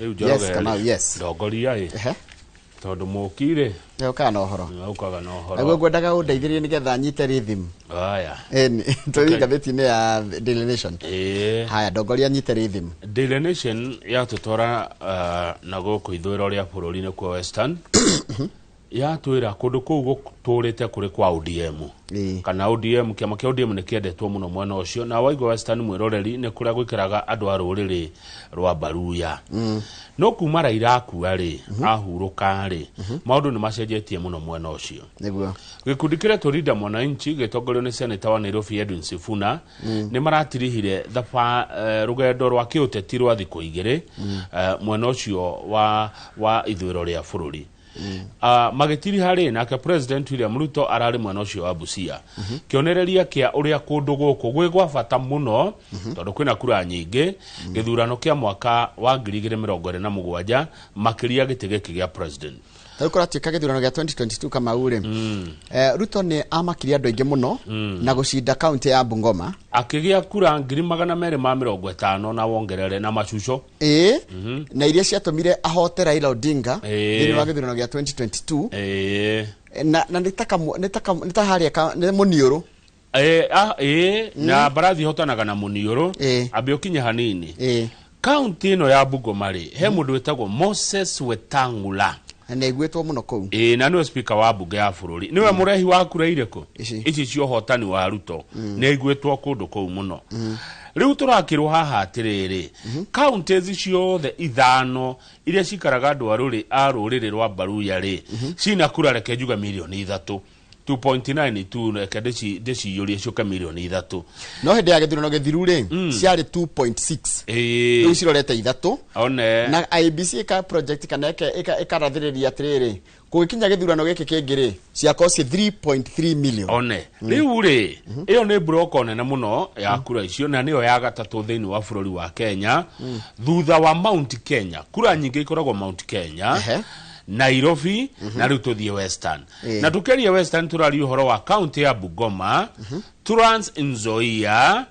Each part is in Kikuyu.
Rĩu Yes, Njoroge Kamau, rĩ, yes. ndongoria ĩ Ehe. tondũ mũki rĩ Nĩũkaga na ũhoro. Ũkaga na Naguo ũhoro. ngwendaga ũndeithĩrĩrie nĩgetha nyite rhythm. Aya. Ĩni, tũthiĩ ngathĩti-inĩ ya Daily Nation. Ĩĩ. Haya, ndongoria nyite rhythm. Daily Nation yatũtwara na gũkũ ithũĩro rĩa bũrũri, nĩkuo Western, yatwĩra kũndũ kũu gũtũrĩte kũrĩ kwa ODM. Kana ODM, kĩama kĩa ODM nĩ kĩendetwo mũno mwena ũcio. Na waigua Western, mwĩroreri, nĩ kũrĩa gwĩkĩraga andũ a rũrĩrĩ rwa Baruya. No kuma Raila akua rĩ, ahurũka rĩ, maũndũ nĩ macenjetie mũno mwena ũcio. Gĩkundi kĩretwo Linda Mwananchi gĩtongorio nĩ seneta wa Nairobi Edwin Sifuna nĩ maratirihire rũgendo rwa kĩũteti rwa thikũ 2 mwena ũcio wa ithũĩro rĩa bũrũri. Magĩtiriha rĩ, nake President William Ruto ararĩ mwena ũcio wa Busia, kĩonereria kĩa ũrĩa kũndũ gũkũ gwĩ gwa bata mũno tondũ kwĩna kura nyingĩ gĩthurano kĩa mwaka wa 2027, makĩria gĩtĩ gĩkĩ gĩa president. Tarĩu kũratuĩka gĩthurano gĩa 2022, Kamau rĩ, Ruto nĩ amakirie andũ aingĩ mũno na gũcinda kaunti ya Bungoma. Akĩgĩa kura 250,000 na wongerere na macuco. Ĩĩ, na iria ciatũmire ahote Raila Odinga thĩinĩ wa gĩthurano gĩa 2022. Na nĩ ta nĩ ta harĩa nĩ mũniũrũ. Ĩĩ, ĩĩ, na mbarathi ihotanaga na mũniũrũ. Ambe ũkinye hanini. Kaunti ĩno ya Bungoma rĩ, he mũndũ wĩtagwo Moses Wetangula. Na nĩ aiguĩtwo mũno kũu. Ĩĩ, na nĩwe speaker wa mbunge ya bũrũri, nĩwe mũrehi wa kura irĩkũ? Ici. Ici cia ũhotani wa Ruto. Nĩ aiguĩtwo kũndũ kũu mũno. Rĩu tũrakĩrwo haha atĩrĩrĩ, counties ciothe ithano iria cikaraga andũ a rũrĩrĩ rwa Baruya rĩ, cina kura, reke njuge mirioni 3, 2.92, reke ndĩciyũrie ciũke mirioni 3. No hĩndĩ ya gĩthurano gĩthiru rĩ, ciarĩ 2.6. Rĩu cirorete ithatũ. One. Na IEBC ĩka project kana ĩkarathĩrĩria atĩrĩrĩ, kũgĩkinya gĩthurano gĩkĩ kĩngĩ rĩ, ciakorwo ciĩ 3.3 million. One, rĩu rĩ, ĩyo nĩ mburoko nene mũno ya kura icio, na nĩyo ya gatatũ thĩinĩ wa bũrũri wa Kenya thutha wa Mount Kenya. Kura nyingĩ ikoragwo Mount Kenya, Nairobi, na rĩu tũthiĩ Western. Na tũkĩaria Western, tũraria ũhoro wa kaunti ya Bungoma, Trans Nzoia,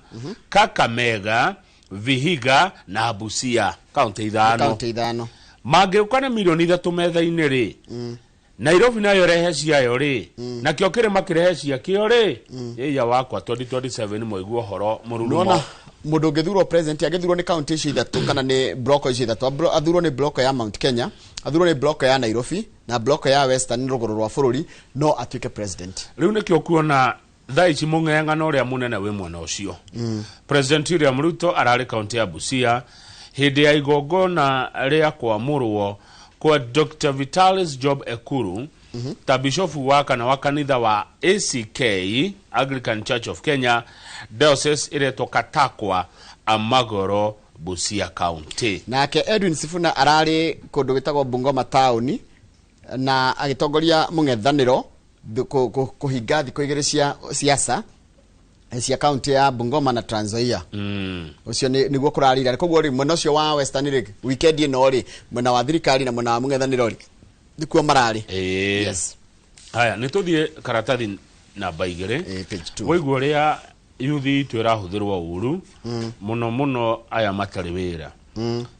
Kakamega, Vihiga na Busia, kaunti ithano. Kaunti ithano. Mangĩũka na mirioni 3 metha-inĩ rĩ, Nairobi nayo rehe ciayo rĩ, nakĩo kĩrĩma kĩrehe ciakĩo rĩ, ĩya wakwa, 2027 mwaigua ũhoro mũrurumo. Nona mũndũ ũngĩthurwo president angĩthurwo nĩ kaunti icio ithatũ kana nĩ bloko icio ithatũ, athurwo nĩ bloko ya Mount Kenya, athurwo nĩ bloko ya Nairobi na bloko ya Western, rũgũrũ rwa bũrũri, no atuĩke president. Rĩu nĩkĩo kuona thaa ici mũng'eng'ano ũrĩa mũnene wĩ mwena ũcio. President William Ruto ararĩ kaunti ya Busia hĩndĩ ya igongona rĩa kwamũrwo kwa Dr Vitalis Job Ekuru ta bishofu wa kana wa kanitha wa ACK, Anglican Church of Kenya, diocese ĩretwo Katakwa Amagoro, Busia County. Nake Edwin Sifuna ararĩ kũndũ gwĩtagwo Bungoma taũni na agĩtongoria mũng'ethanĩro kũhinga thikũ 2 cia siasa cia kaunti ya Bungoma na Trans Nzoia. Ũcio nĩguo kũrarĩra. Koguo rĩ, mwena ũcio wa Western rĩ, weekend ĩno rĩ, mwena wa thirikari na mwena wa mũng'ethanĩro rĩ, nĩkuo mararĩ. Yes. Haya, nĩ tũthiĩ karatathi namba 2. Page 2. Waigua ũrĩa yuthi itũ ĩrahũthĩrwo ũru mũno mũno, aya matarĩ wĩra.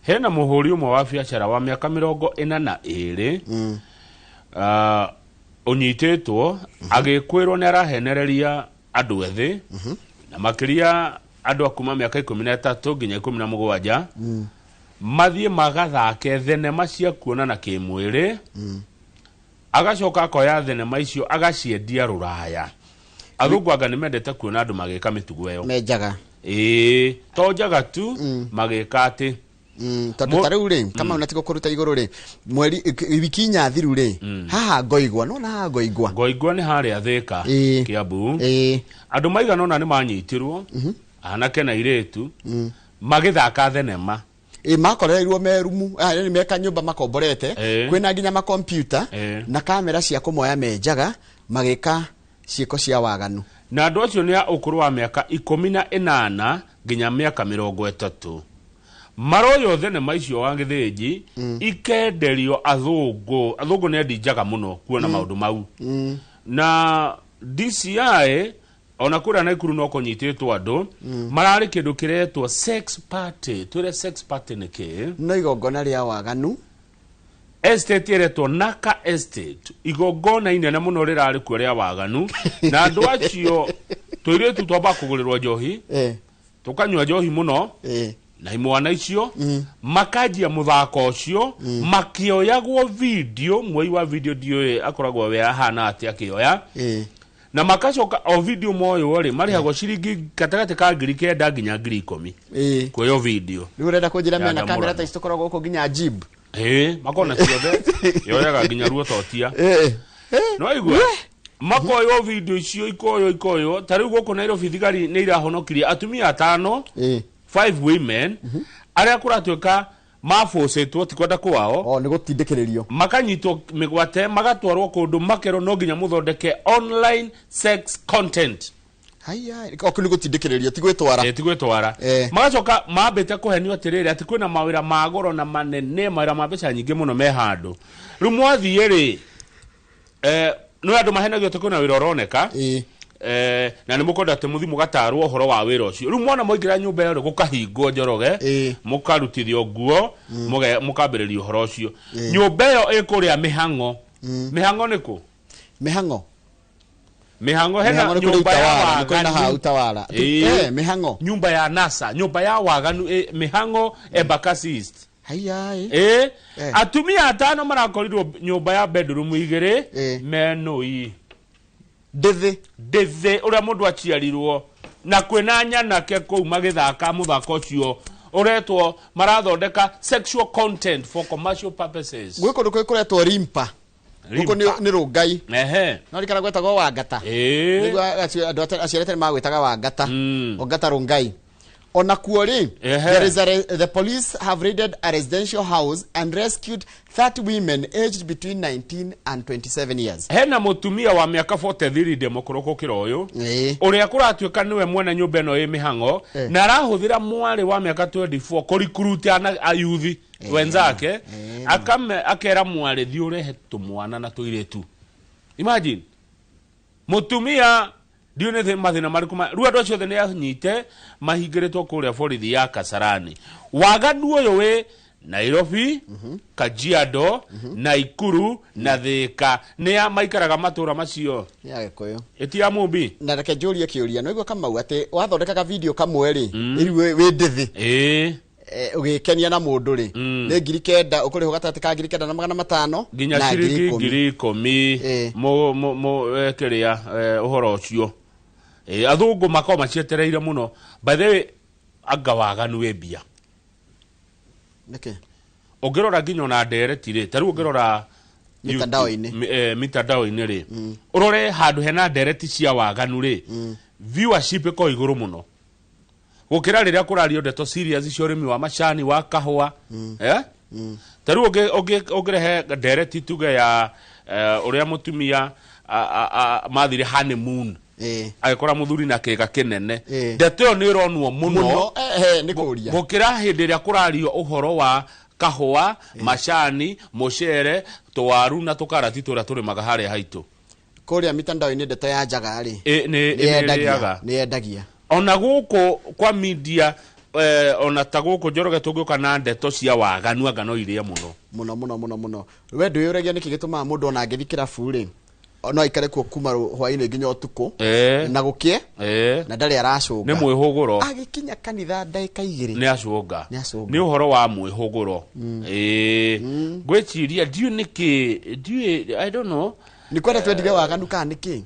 Hena mũhũri ũmwe wa biacara wa mĩaka 42 ũnyitĩtwo agĩkwĩrwo nĩ arahenereria andũ ethĩ, na makĩria andũ a kuma mĩaka 13 nginya 17, mathiĩ magathake thenema cia kuonana kĩmwĩrĩ, agacoka akoya thenema icio agaciendia rũraya. Athũngũ anga nĩ mendete kuona andũ magĩka mĩtugo ĩyo. Menjaga. Ĩĩ, to njaga tu magĩka atĩ Tondũ ta rĩu rĩ, kama na tigo kũruta igũrũ rĩ, mweri wiki inya thiru rĩ, haha Ngoigwa, nona haha Ngoigwa. Ngoigwa nĩ harĩa Thĩka, Kiambu. Andũ maigana ũna nĩ manyitirwo, anake na airĩtu, magĩthaka thenema. Ĩ, makorereirwo me rumu, yani me kanyũmba makomborete, kwĩna nginya makompiuta na kamera cia kũmoya menjaga magĩka ciĩko cia waganu. Na andũ acio nĩ a ũkũrũ wa mĩaka 18 nginya mĩaka 30. Maroywo thenema icio wa gĩthĩnji ikenderio athũngũ. Athũngũ nĩ endi njaga mũno kuona maũndũ mau. Na DCI Ona kũrĩa Naikuru no kũnyitĩtwo andũ mararĩ kĩndũ kĩretwo sex party. Twĩre sex party nĩ kĩ? No igongona rĩa waganu. Estate ĩretwo Naka Estate, igongona inene mũno rĩrarĩ kuo rĩa waganu, na andũ acio tũirĩtu twamba kũgũrĩrwo njohi, tũkanyua njohi mũno, na imwana icio makanjia mũthako ũcio makĩoyagwo video. Mwoi wa video ndiũĩ akoragwo we ahana atĩa akĩoya, na makacoka o video moywo rĩ, marĩhagwo ciringi gatagatĩ ka 9,000 nginya 10,000 kuoywo video. Rĩu ũrenda kũnjĩra Ya mena kamera ndamũrano. ta ici tũkoragwo gũkũ nginya jib? Ĩĩ, makona ciothe yoyaga nginya ruototia. No igua makoywo video icio, ikoywo ikoywo. Ta rĩu gũkũ Nairobi thigari nĩ irahonokirie atumia atano, five women, arĩa kũratuĩka mabũcĩtwo ti kwenda kwao. O nĩ gũtindĩkĩrĩrio. Makanyitwo mĩgwate, magatwarwo kũndũ, makerwo no nginya mũthondeke online sex content. Haya, o kĩu nĩ gũtindĩkĩrĩrio, ti gwĩtwara. Ti gwĩtwara. Magacoka mambĩte kũhenio atĩrĩrĩ, atĩ kwĩna mawĩra ma goro na manene, mawĩra ma mbeca nyingĩ mũno me handũ. Rĩu mwathiĩ rĩ, no andũ mahenagio atĩ kwĩna wĩra ũroneka, na nĩ mũkwenda atĩ mũthi mũgatarwo ũhoro wa wĩra ũcio. Rĩu mwana mwaingĩra nyũmba ĩyo rĩ, gũkahingwo, Njoroge, mũkarutithio nguo, mũkambĩrĩria ũhoro ũcio. Nyũmba ĩyo ĩ kũrĩa Mĩhang'o. Mĩhang'o nĩ kũ? Mĩhang'o. Mĩhang'o hena Mĩhang'o nĩ kũrĩ nyũmba ya Utawala, nĩ kũrĩ na haha waganu. Utawala. Mĩhang'o. Nyumba ya NASA, nyũmba ya waganu, Mĩhang'o, Embakasi East. Haya. Atumia atano marakorirwo nyũmba ya bedroom igĩrĩ, menũi. Ndĩthĩ. Ndĩthĩ ũrĩa mũndũ aciarirwo, na kwĩna nyanake kũu magĩthaka mũthako ũcio ũretwo marathondeka sexual content for commercial purposes. Gwĩ kũndũ kwĩ kũretwo Rimpa. Gũkũ nĩ Rũngai. No rikara gwetagwo Wangata. Nĩguo andũ aciari tene magwĩtaga Wangata. Wangata Rũngai. Ona kuo rĩ, there is a the police have raided a residential house and rescued 30 women aged between 19 and 27 years. Hena mũtumia wa mĩaka 43, ndĩ mũkũrũ gũkĩra ũyũ, ũrĩa kũratuĩka nĩwe mwene nyũmba ĩno ĩ Mĩhang'o, na arahũthĩra mwarĩ wa mĩaka 24 kũrikuruta ayuthi wenzake. Akera mwarĩ, "Thiĩ ũrehe tũmwana na tũirĩtu." Imagine, mũtumia ndiũ nĩ mathĩna marĩkũ rĩu andũ acio othe nĩ anyite, mahingĩrĩtwo kũrĩa borithi ya Kasarani. Waganu ũyũ wĩ Nairobi, Kajiado, Naikuru na Thĩka. Nĩ ya maikaraga matũra macio. Nĩ ya Gĩkũyũ. Ĩti ya Mumbi. Na reke njũrie kĩũria, no igua Kamau atĩ wathondekaga video kamwe rĩ, rĩu wĩ ndĩthĩ, ũgĩkenia na mũndũ rĩ, nĩ 9,000 ũkũrĩhwo, gatagatĩ ka 9,500 nginya na ciringi 10,000. 10,000. Kĩrĩa ũhoro ũcio, athũngũ makorwo macietereire mũno. By the way, anga waganu wĩ mbia. Nĩkĩ? Ũngĩrora nginya ona ndereti rĩ, ta rĩu ũngĩrora Mitandao-inĩ. Mitandao-inĩ rĩ, ũrore handũ hena ndereti cia waganu rĩ, viewership ĩkoragwo igũrũ mũno gũkĩra rĩrĩa kũrario ndeto serious cia ũrĩmi wa macani, wa kahũa. Ta rĩu ũngĩrehe ndereti tuge ya ũrĩa mũtumia mathire honeymoon, agĩkora mũthuri na kĩga kĩnene, ndeto ĩyo nĩ ĩronwo mũno. Mũno, nĩ kũria. Gũkĩra hĩndĩ ĩrĩa kũrario ũhoro wa kahũa, macani, mũcere, tũwaru na tũkarati tũrĩa tũrĩmaga harĩa haitũ. Kũrĩa mitandao-inĩ ndeto ya njaga rĩ, nĩ nĩ yendagia. ĩrĩaga. Nĩ yendagia. Ona gũkũ kwa media, ona ta gũkũ, Njoroge, tũngĩũka na ndeto cia waganu, anga no irĩe mũno. Mũno mũno mũno mũno. We ndwĩyũragia nĩkĩ gĩtũmaga mũndũ ona angĩthiĩ kĩrabu rĩ, no aikare kuo kuma hwaĩ-inĩ nginya ũtukũ na gũkĩe, na ndarĩ aracũnga? Nĩ mwĩhũgũro. Agĩkinya kanitha ndagĩka 2 nĩ acũnga. Nĩ acũnga. Nĩ ũhoro wa mwĩhũgũro. Ngwĩciria ndiũ nĩkĩ, ndiũĩ, I don't know. Nĩ kwenda twendire waganu kana nĩkĩ?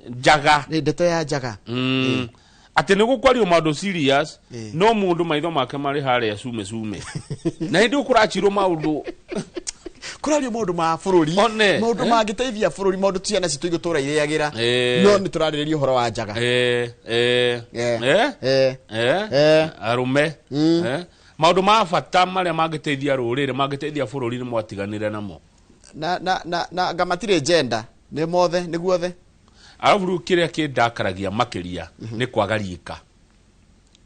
Njaga. Nĩ ndeto ya njaga. Atĩ nĩ gũkwario maũndũ serious, no mũndũ maitho make marĩ harĩa cume cume, na hĩndĩ ĩyo kũracirwo maũndũ. Kũrario maũndũ ma bũrũri, One, maũndũ mangĩteithia bũrũri, maũndũ ciana citũ igũtũra irĩagĩra, no nĩ tũrarĩrĩria ũhoro wa njaga. Arũme, maũndũ ma bata marĩa mangĩteithia rũrĩrĩ, mangĩteithia bũrũri, nĩ mwatiganire namo. Na nga matirĩ gender, nĩ mothe, nĩ guothe. Arabu rĩu kĩrĩa kĩndakaragia makĩria nĩ kwaga riika.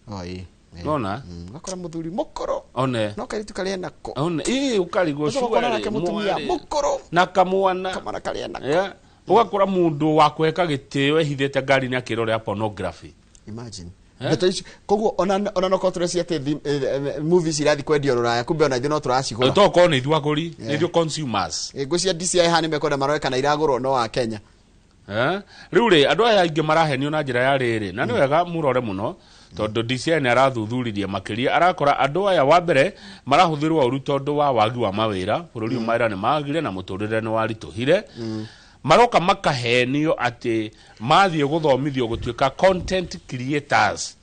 Oh, ĩĩ. Nona? Ũgakora mũthuri mũkũrũ One. no kairĩtu karĩa nako. One, ĩĩ, ũkarigwo. Ũcoka ũkona nake mũtumia mwarĩ. mũkũrũ na kamwana. Kamwana karĩa nako. Yeah. Ũgakora mũndũ wa kũheka gĩtĩo ehithĩte ngari-inĩ akĩrorera pornography. Imagine ndeto icio. Koguo ona no korwo tũreciria atĩ movies irathiĩ kwendio rũraya, kumbe ona ithuĩ no tũracigũra. Tokorwo nĩ ithuĩ agũri, nĩ ithuĩ consumers. Ngwĩciria DCI haha nĩ mekwenda marore kana iragũrwo no wa Kenya. Eh? Rĩu rĩ, andũ aya aingĩ marahenio na njĩra ya rĩrĩ, na nĩ wega mũrore mũno tondũ DCI nĩ arathuthuririe makĩria, arakora andũ aya wa mbere marahũthĩrwo ũru tondũ wa wagi wa mawĩra bũrũri ũyũ, mawĩra nĩ magire na mũtũrĩre nĩ waritũhire. Maroka makahenio atĩ mathiĩ gũthomithio gũtuĩka content creators,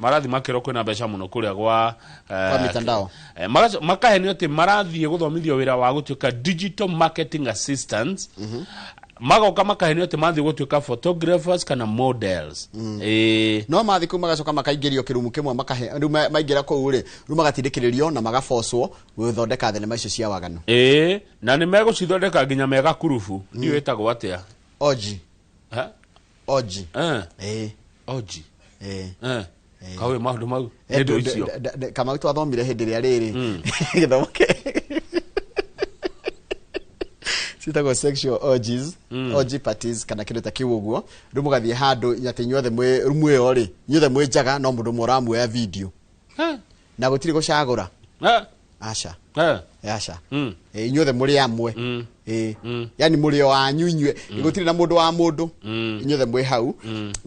marathiĩ makĩrwo kwĩna mbeca mũno kũrĩa gwa Kwa mitandao. Makahenio atĩ marathiĩ gũthomithio wĩra wa gũtuĩka digital marketing assistants. Magoka makahenio atĩ mathiĩ gũtuĩka photographers kana models. No mathiĩ kũu magacoka makaingĩrio kĩrumu kĩmwe, makahe rĩu maingĩra kũu rĩ, rĩu magatindĩkĩrĩrio na magabocwo gũthondeka thenema icio cia waganu. Na nĩ megũcithondeka nginya mega kurubu ndiũ ĩtagwo atĩa? Oji. Ha? Oji. Oji. Eh. Kaũĩ maũndũ mau nĩ ndũ icio. Kamau, twathomire hĩndĩ ĩrĩa rĩrĩ gĩthomo ciĩtagwo sexual orgies, orgy parties kana kĩndũ ta kĩu ũguo. Rĩu mũgathiĩ handũ atĩ inyuothe mwĩ rumu ĩyo rĩ, inyuothe mwĩ njaga, no mũndũ ũmwe ũramuoya video na gũtirĩ gũcagũra. Aca. Aca. Inyuothe mũrĩ amwe. Yani mũrĩ o anyu inyuĩ, gũtirĩ na mũndũ wa mũndũ, inyuothe mwĩ hau.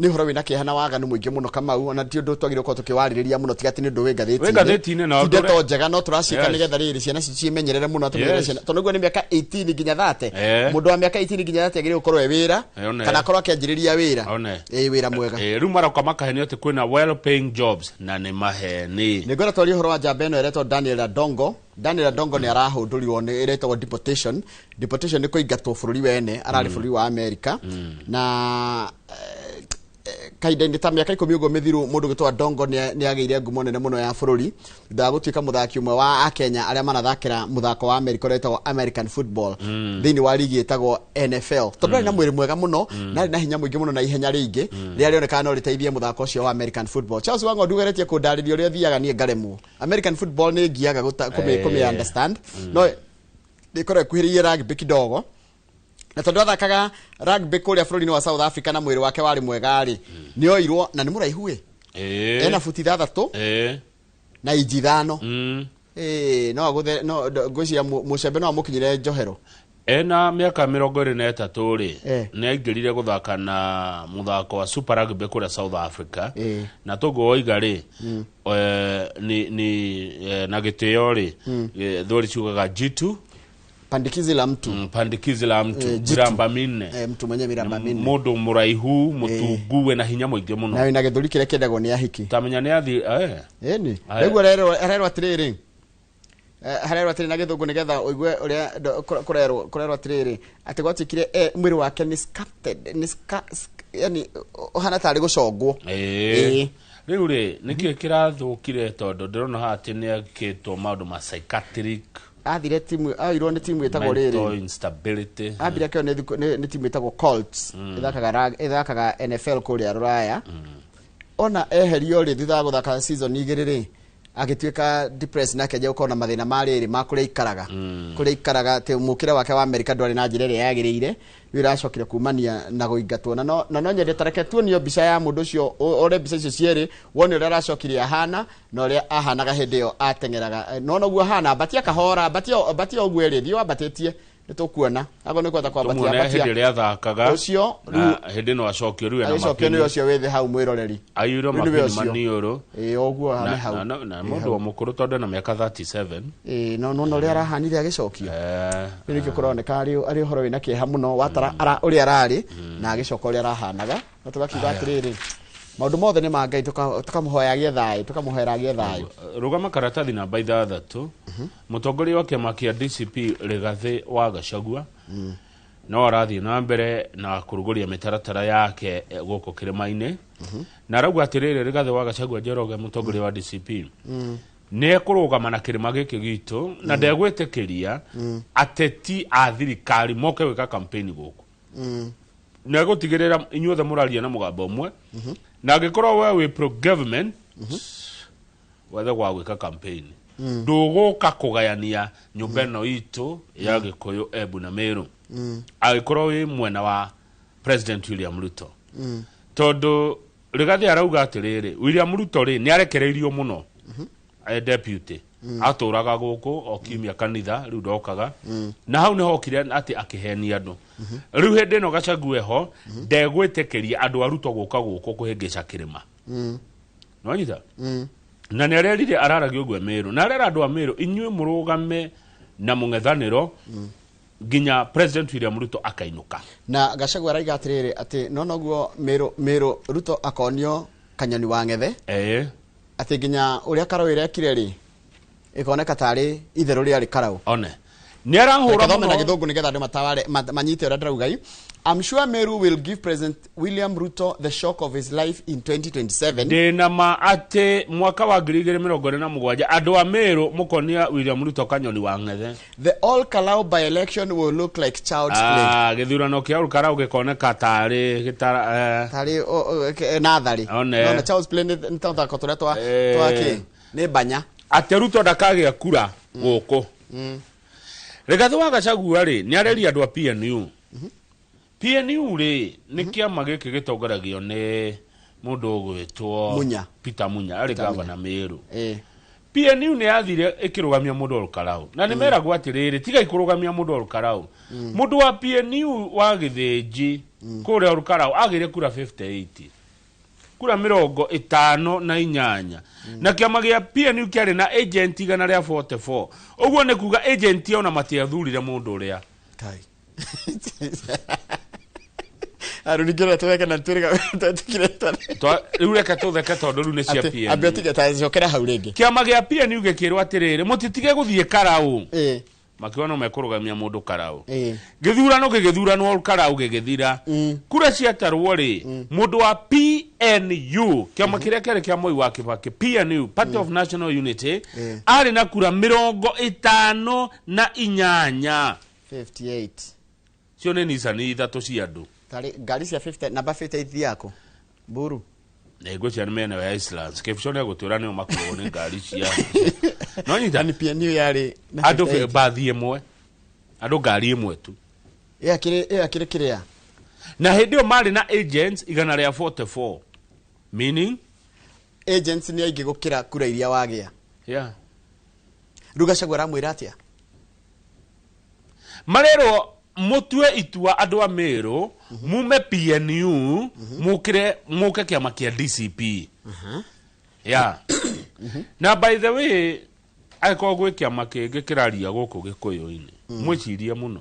Nĩ ũhoro wĩna kĩeha na waganu mũingĩ mũno, Kamau. Ona ti ũndũ twagĩrĩirwo gũkorwo tũkĩwarĩrĩria mũno, tiga atĩ nĩ ũndũ wĩ Wĩ ngathĩti-inĩ na ti ũndũ ndeto njega, no tũraciĩka nĩgetha rĩrĩ ciana ici ciĩmenyerere mũno, tũmenyerere ciana, tondũ nĩguo nĩ mĩaka 18 nginya 30. Mũndũ wa mĩaka 18 nginya 30 agĩrĩirwo gũkorwo e wĩra One. kana akorwo akĩanjĩrĩria wĩra. One. Wĩra mwega. Rĩu maroka makahenio atĩ kwĩna well paying jobs na nĩ maheni. Nĩ ngwenda twarie ũhoro wa njamba ĩno ĩretwo Daniel Adongo. Daniel Adongo nĩ arahũndũrirwo, nĩ ĩretagwo deportation. Deportation nĩ kũingatwo bũrũri wene, ararĩ bũrũri wa Amerika na kahinda-inĩ ta mĩaka 10 ũguo mĩthiru, mũndũ gwĩtwo Adongo nĩ agĩire ngumo nene mũno ya bũrũri thutha wa gũtuĩka mũthaki ũmwe wa Akenya arĩa manathakĩra mũthako wa Amerika ũrĩa wĩtagwo American football thĩinĩ wa ligi ĩtagwo NFL, tondũ arĩ na mwĩrĩ mwega mũno na arĩ na hinya mũingĩ mũno na ihenya rĩingĩ rĩrĩa rĩonekaga no rĩteithie mũthako ũcio wa American football. Charles Wang'ondu ũgeretie kũndarĩria ũrĩa ũthiaga, niĩ ngaremwo. American football nĩ ngiaga kũmĩ understand, no ĩkorwo ĩkuhĩrĩirie rugby kidogo, na tondũ athakaga rugby kũrĩa bũrũri-inĩ wa South Africa na mwĩrĩ wake warĩ mwega rĩ, nĩ oirwo na nĩ mũraihu ĩ, ena buti 6 na inji 5. No agũthe no ngwĩciria mũcembe no amũkinyĩre njohero. Ena mĩaka 23 rĩ, nĩ aingĩrire gũthaka na mũthako wa Super Rugby kũrĩa South Africa. Na toguo woiga rĩ, ni na gĩtĩo rĩ, thweri ciugaga jitu pandikizi la mtu. Pandikizi la mtu. Jitu. Miramba minne. Mtu mwenye miramba minne. Mũndũ mũraihu mũtungu wĩna hinya mũingĩ mũno. Na wĩna gĩthũri kĩrĩa kĩendagwo nĩ ahiki. Tamenya nĩ athi. Ĩni. Aya. Rĩu arerwo atĩrĩrĩ, harerwo atĩrĩ na gĩthũngũ nĩgetha ũigue ũrĩa kũrerwo atĩrĩrĩ, atĩ gwatuĩkire mwĩrĩ wake nĩ sculpted, nĩ yani ũhana tarĩ gũcongwo. Rĩu rĩ, nĩkĩ kĩrathũkire? Tondũ ndĩrona haha atĩ nĩ ekĩtwo maũndũ ma psychiatric Athire timu, oirwo nĩ timu ĩtagwo mental rĩrĩ instability. Ambire akĩo nĩ timu ĩtagwo Colts, ĩthakaga NFL kũrĩa rũraya. Ona eherio rĩ, thutha wa gũthaka season 2 rĩ, agĩtuĩka depressed na akĩanjia gũkorwo na mathĩna ma rĩrĩ ma kũrĩa ikaraga atĩ mũkĩre wake wa Amerika ndwarĩ na njĩra ĩrĩa yagĩrĩire. Rĩu ĩracokire kumania na gũingatwo. Na no nyende tareke tuonio mbica ya mũndũ ũcio, ore mbica icio cierĩ wone ũrĩa aracokire ahana na ũrĩa ahanaga hĩndĩ ĩyo ateng'eraga. No noguo ahana, ambatia kahora, ambatia, ambatia ũguo ĩrĩ, thiĩ wambatĩtie, nĩ tũkuona ago nĩ kwenda kwambatia. Tũmuone hĩndĩ Ambatia. ĩrĩa athakaga. Ũcio na rĩu hĩndĩ ĩno acokio rĩu ena agĩcokio nĩ mapini. ũcio wĩ thĩ hau, mwĩroreri. Aiyũirwo Rĩu nĩwe mapini ũcio. maniũrũ. Ĩĩ, ũguo na nĩ hau. na mũndũ wa mũkũrũ tondũ ena mĩaka 37. Ĩĩ, no no ũrĩa arahanire agĩcokio. Rĩu nĩkĩo kũroneka arĩ ũhoro wĩna kĩeha mũno, watara ũrĩa ararĩ na agĩcoka ũrĩa arahanaga, na tũgakiuga atĩrĩrĩ, maũndũ mothe nĩ ma Ngai, tũkamũhoya agĩe thayũ, tũkamũhoera agĩe thayũ. Rũgama karatathi namba 6. Mũtongoria wa kĩama kĩa DCP Rigathĩ wa Gachagua no arathiĩ na mbere na kũrugũria mĩtaratara yake gũkũ kĩrĩma-inĩ, na arauga atĩrĩrĩ, Rigathĩ wa Gachagua Njoroge, mũtongoria wa DCP, nĩ ekũrũgama na kĩrĩma gĩkĩ gitũ na ndegwĩtĩkĩria ateti a thirikari moke gwĩka campaign gũkũ, na egũtigĩrĩra inyuothe mũraria na mũgambo ũmwe, na angĩkorwo we wĩ pro government wethe gwa gwĩka campaign, ndũgũka kũgayania nyũmba ĩno itũ ya Gĩkũyũ, Embu na Meru. Angĩkorwo wĩ mwena wa President William Ruto, tondũ Rigathi arauga atĩrĩrĩ, William Ruto rĩ, nĩ arekereirio mũno. Deputy atũraga gũkũ o kiumia kanitha, rĩu ndokaga na hau nĩho okire atĩ akĩhenia andũ. Rĩu hĩndĩ ĩno Gachagua ho ndegwĩtĩkĩria andũ a Ruto gũka gũkũ kũhĩngĩca kĩrĩma. Nĩwanyita? Na nĩ arerire, araragia ũguo Meru, na arera andũ a Meru, inyuĩ mũrũgame na mũng'ethanĩro nginya President William Ruto akainũka. Na Gachagua araiga atĩrĩrĩ, atĩ no noguo Meru Ruto akonio kanyoni wa ng'ethe, atĩ nginya ũrĩa Karau ĩrekire rĩ, ĩkoneka tarĩ itherũ rĩarĩ Karau. One nĩ arahũra Reke thome na mũno. Gĩthũngũ nĩgetha andũ mataware manyite ũrĩa ndĩrauga i. I'm sure Meru will give President William Ruto the shock of his life in 2027. Ndĩna ma atĩ mwaka wa 2027 andũ a Meru mũkonia William Ruto kanyoni wa ng'ethe. The Ol Kalou by-election will look like child's play. Ah, gĩthurano kĩa Ol Kalou gĩkoneka tarĩ gĩtara Tarĩ natharĩ. One. No, na child's play nĩ ta tũthako tũrĩa twa twa kĩ? Nĩ banya. Atĩ Ruto ndakagĩa kura gũkũ. Rigathi wa Gachagua rĩ, nĩ areria andũ a PNU. PNU rĩ, nĩ kĩama gĩkĩ gĩtongoragio nĩ mũndũ ũgwĩtwo Munya. Peter Munya, arĩ gavana Meru. PNU nĩ yathire ĩkĩrũgamia mũndũ Ol Kalou, na nĩ meragwo atĩrĩrĩ, tigai kũrũgamia mũndũ Ol Kalou. Mũndũ wa PNU wa Gĩthĩnji kũrĩa Ol Kalou agĩire kura 58, kura 58, na kĩama gĩa PNU kĩarĩ na agent 144. Ũguo nĩ kuga agent ona matiathurire mũndũ ũrĩa. Kai. Aruni tweke na twĩrĩga twetĩkire. Rĩu reke tũtheke tondũ rĩu nĩ cia Atĩ ambia PNU. tige ta cokera hau rĩngĩ. Kĩama gĩa PNU gĩkĩrwo atĩrĩrĩ, mũtitige gũthiĩ Karau. Makiuga no mekũrũgamia mũndũ Karau. Gĩthurano gĩgĩthuranwo Karau gĩgĩthira. Kura ciatarwo rĩ, mũndũ wa PNU, kĩama kĩrĩa kĩarĩ kĩa Moi wa Kibaki, PNU, Party of National Unity, arĩ na kura 58. 58. Cio nĩ Nissan ithatũ cia andũ. Tarĩ ngari cia 50, namba 58 yaku. Mburu. Ngwĩciria nĩ mĩena ya Islands. Kĩbico nĩ egũtwĩra nĩo makuagwo nĩ ngari cia no nyita. Yani PNU yarĩ na Andũ 58. bathi ĩmwe, andũ ngari ĩmwe tu. Ĩyo akĩrĩ kĩrĩa? Na hĩndĩ ĩyo marĩ na agents 144, meaning Agents nĩ aingĩ gũkĩra kura iria wagĩa. Rĩu Gachagua aramwĩra atĩa? Marerwo mũtue itua andũ a Meru, mume PNU, mũkĩre mũke kĩama kĩa DCP. Yeah. Na by the way, angĩkorwo gwĩ kĩama kĩngĩ kĩraria gũkũ gĩkũyũ-inĩ, mwĩcirie mũno.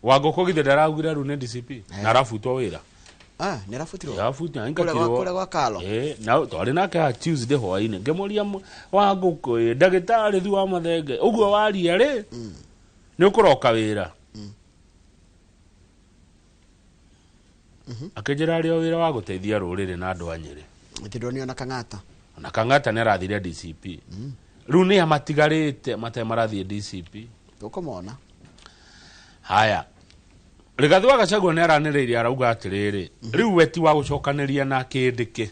Wangũkũ githĩ ndaraugire rĩu nĩ DCP na arabutwo wĩra? Ah, nĩ arabutirwo. Arabutirwo. Kũrĩa gwa Kalo. Na twarĩ nake haha Tuesday hwaĩ-inĩ, ngĩmũria, Wangũkũ ĩ, ndagĩtarĩ thu wa mathenge ũguo waria rĩ, nĩ ũkũroka wĩra? Akĩnjĩra arĩ o wĩra wa gũteithia rũrĩrĩ na andũ a Nyĩrĩ. Atĩ ndonio na Kang'ata. Na Kang'ata nĩ arathire DCP. Rĩu nĩ a matigarĩte matarĩ marathiĩ DCP? Tũkũmona. Haya, Rigathi wa Gachagua nĩ aranĩrĩirie, arauga atĩrĩrĩ, rĩu we ti wa gũcokanĩria na kĩndĩkĩ.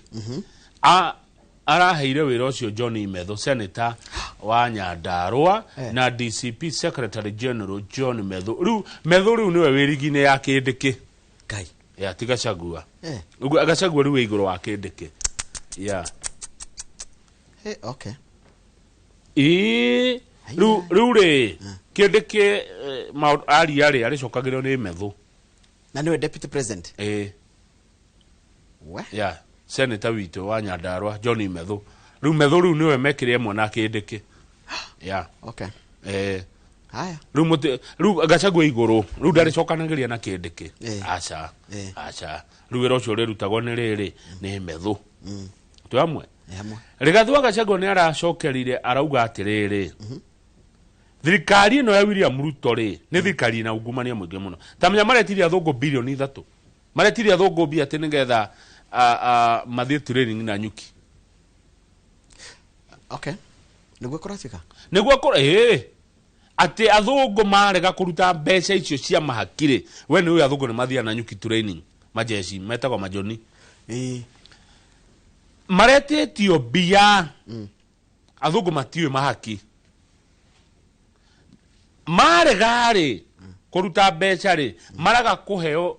Araheire wĩra ũcio John Methu, senator wa Nyandarua, na DCP Secretary General John Methu. Rĩu Methu rĩu nĩwe wĩ rigi-inĩ ya kĩndĩkĩ. Ngai. Ya ti Gachagua. Ũguo Gachagua rĩu wĩ igũrũ wa kĩndĩkĩ ya. Okay. Ĩĩ, rĩu rĩ, kĩndĩkĩ maũndũ aria rĩ, arĩcokagĩrio nĩ Methu. Na nĩwe deputy president. Ĩĩ. We. Ya senator witũ wa Nyandarua John Methu, rĩu Methu rĩu nĩwe mekĩre ĩmwe na kĩndĩkĩ ya. Haya. Rĩu mũtĩ rĩu Gachagua igũrũ rĩu ndarĩcokanagĩria na kĩndĩkĩ. Aca. Aca, rĩu wĩra ũcio ũrĩrutagwo nĩ rĩrĩ, nĩ Methu. Twĩ hamwe? Nĩ hamwe. Rigathi wa Gachagua nĩ aracokerire, arauga atĩrĩrĩ, thirikari ĩno ya William Ruto rĩ, nĩ thirikari ĩna ungumania mũingĩ mũno. Ta menya maretirie athũngũ 3 bilioni, maretirie athũngũ mbia atĩ nĩgetha mathiĩ training na nyuki. Okay. Nĩguo kũratuĩka. Nĩguo kũrĩ ĩĩ atĩ athũngũ marega kũruta mbeca icio cia mahakirĩ, we nĩ ũĩ athũngũ nĩ mathiaga na nyuki training, majeci metagwo majoni. Maretĩtio mbia, athũngũ matiũĩ mahaki, marega-rĩ. Kũruta mbeca rĩ, maraga kũheo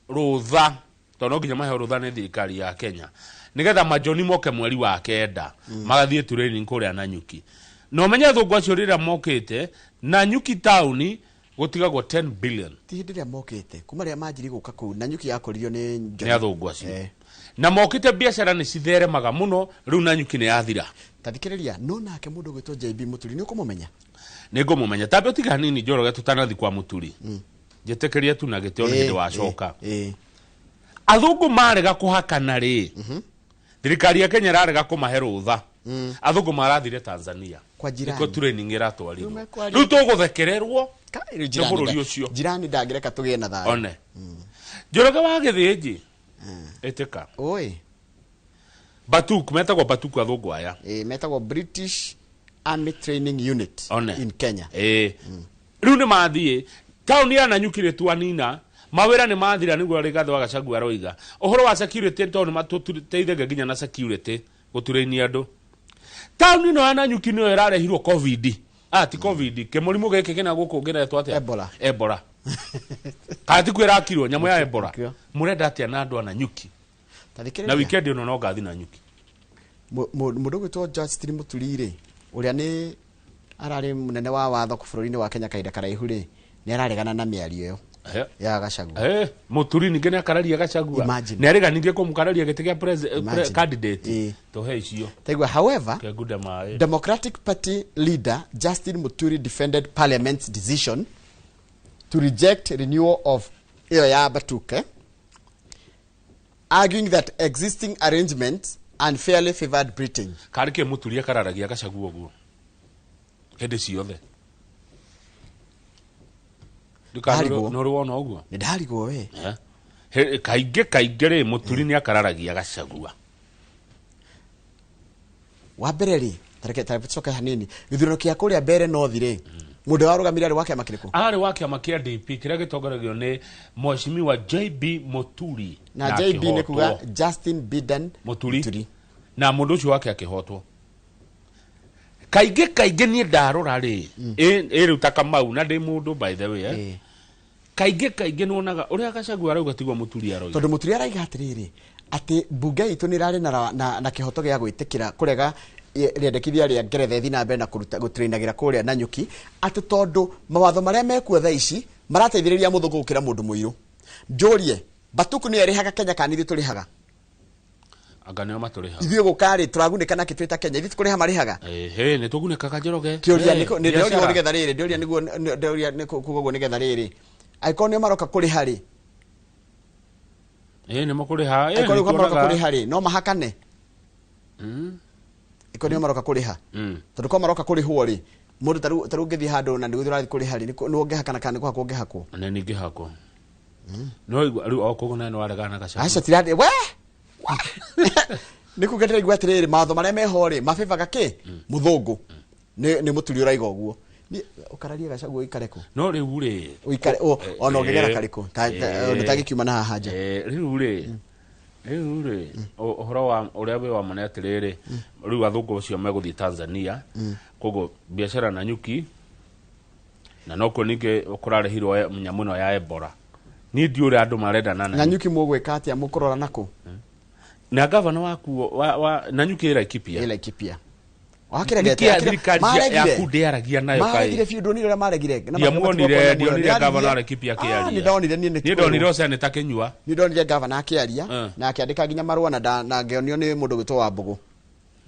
rũtha, tondũ no nginya maheo rũtha nĩ thirikari ya Kenya nĩgetha majoni moke mweri wa 9 magathiĩ training kũrĩa Nanyuki. Na ũmenye athũngũ acio rĩrĩa mokĩte Nanyuki taũni gũtigagwo 10 billion. Ti hĩndĩ ĩrĩa mokĩte, kuma rĩrĩa manjiri gũka kũu Nanyuki yakũririo nĩ nĩ athũngũ acio. Na mokĩte biacara nĩ citheremaga mũno, rĩu Nanyuki nĩ yathira. Tathikĩrĩria, no nake mũndũ ũgwĩtwo JB Mũturi nĩ ũkũmũmenya? Nĩ ngũmũmenya. Tambe ũtige hanini Njoroge tũtanathi kwa Mũturi. Njĩtĩkĩrie tu na gĩtĩo nĩ hĩndĩ wacoka. Athũngũ marega kũhakana rĩ, thirikari ya Kenya ĩrarega kũmahe rũtha. Athũngũ marathire Tanzania. Kwa jirani. Nĩkuo training ĩratwarirwo. Rĩu tũgũthekererwo nĩ bũrũri ũcio. Jirani ndangĩreka tũgĩe na thayũ. One. Njoroge wa Gĩthĩnji. Ĩtĩka. Oi. Batuk, metagwo Batuk athũngũ aya. Metagwo British Army Training Unit. One. In Kenya. Rĩu nĩ mathiĩ taũni ya Nanyuki rĩ twanina mawĩra nĩ mathira nĩguo Rigathĩ wa Gachagua aroiga. Ũhoro wa security tondũ nĩ matũteithagia nginya na security gũturaini andũ. Taũni ĩno ya Nanyuki nĩyo ĩrarehirwo COVID. Ti COVID, kĩmũrimũ gĩkĩ kĩna gũkũ ngĩretwo atĩa? Ebola. Ebola. Kana ti kwĩrakirwo nyamũ ya Ebola. Mũrenda atĩa na andũ a Nanyuki? Na weekend ĩno no ngathi Nanyuki. Mũndũ ũgwĩtwo Justin Mũturi rĩ, ũrĩa nĩ ararĩ mũnene wa watho bũrũri-inĩ wa Kenya kahinda karaihu rĩ, nĩ araregana na mĩario ĩyo ya Gachagua. Mũturi ningĩ nĩ akararia Gachagua. Nĩ areganire kũmũkararia gĩtĩ gĩa candidate. Tũhe icio. Taigua, however, Democratic Party leader Justin Muturi defended Parliament's decision to reject renewal of ĩyo ya Batuke, arguing that existing arrangements unfairly favored Britain. Karĩ kĩ Muturi akararagia Gachagua ũguo hĩndĩ ciothe? Nĩ ũrĩ wona ũguo? Nĩ ndarigwo we. Kaingĩ kaingĩ rĩ Muturi nĩ akararagia Gachagua. Wa mbere rĩ, tareke tũcoke hanini. Gĩthurano kĩa kũrĩa Mbere North rĩ, mũndũ warũgamire arĩ wa kĩama kĩrĩkũ? Arĩ wa kĩama kĩa DP kĩrĩa gĩtongoragio nĩ Mheshimiwa JB Muturi. Na JB nĩ kuga Justin Biden Muturi. Na mũndũ ũcio wake akĩhotwo. Kaingĩ kaingĩ niĩ ndarora rĩ, ĩ rĩu ta Kamau na ndĩ mũndũ by the way. Kaingĩ kaingĩ nĩwonaga ũrĩa Gachagua arauga tiguo Muturi aroiga. Tondũ Muturi araiga atĩrĩrĩ, atĩ mbunge itũ nĩ ĩrarĩ na kĩhoto gĩa gwĩtĩkĩra kũrega rĩendekithia rĩa Ngeretha ĩthiĩ na mbere na kũruta gũtrainagĩra kũrĩa Nanyuki, atĩ tondũ mawatho marĩa mekuo thaa ici marateithĩrĩria mũthũngũ gũkĩra mũndũ mũirũ. Njũrie, Batuku nĩyo ĩrĩhaga Kenya kana ithuĩ tũrĩhaga? Anga nĩo matũrĩhaga. Ithuĩ gũka rĩ, tũragunĩka nakĩ twĩ ta Kenya? Ithuĩ tũkũrĩha marĩhaga? Nĩ tũgunĩkaga Njoroge. Kĩũria nĩ ndĩroria nĩgetha rĩrĩ, ndĩroria nĩguo ndĩroria nĩ kuga ũguo nĩgetha rĩrĩ. Angĩkorwo nĩo maroka kũrĩha rĩ? Nĩ makũrĩha. Angĩkorwo nĩo maroka kũrĩha rĩ, no mahakane? Angĩkorwo nĩo maroka kũrĩha. Tondũ korwo maroka kũrĩhwo rĩ, mũndũ ta rĩu ũngĩthiĩ handũ na nĩguo ũrathiĩ kũrĩha rĩ, nĩ ũngĩhakana kana nĩ kũhakwo ũngĩhakwo? Nĩ ningĩhakwo. No rĩu o koguo nawe nĩ waregana na Gachagua. Aca tirarĩ, we! Nĩ kuga ndĩraigua atĩrĩrĩ, mawatho marĩa meho rĩ, mabĩbaga kĩ? Mũthũngũ. Nĩ Mũturi ũraiga ũguo. Ũkararie Gachagua ũikare kũ? No rĩu rĩ, ũikare ona ũngĩgera karĩkũ? Ndũtangĩkiuma na haha nja. Rĩu rĩ, rĩu rĩ, ũhoro wa ũrĩa wĩ wa ma nĩ atĩrĩrĩ, rĩu athũngũ acio megũthiĩ Tanzania, koguo biacara Nanyuki, na nokuo ningĩ kũrarehirwo nyamũ ĩno ya Ebola. Niĩ ndiũĩ ũrĩa andũ marenda na Nanyuki mũgwĩka atĩa, mũkũrora nakũ? Na gavana wakuo wa Nanyuki ĩ Laikipia. Ĩ Laikipia. Nĩkĩ thirikari yaku ndĩaragia nayo kaĩ? Maregire biũ, ndonire ũrĩa maregire. Ndiamuonire, ndionire gavana wa Laikipia akĩaria. Nĩ ndonire niĩ nĩ ndonire o seneta Kĩnyua. Nĩ ndonire gavana akĩaria na akĩandĩka nginya marũa na ngĩonio nĩ mũndũ ũgwĩtwo Wambũgũ.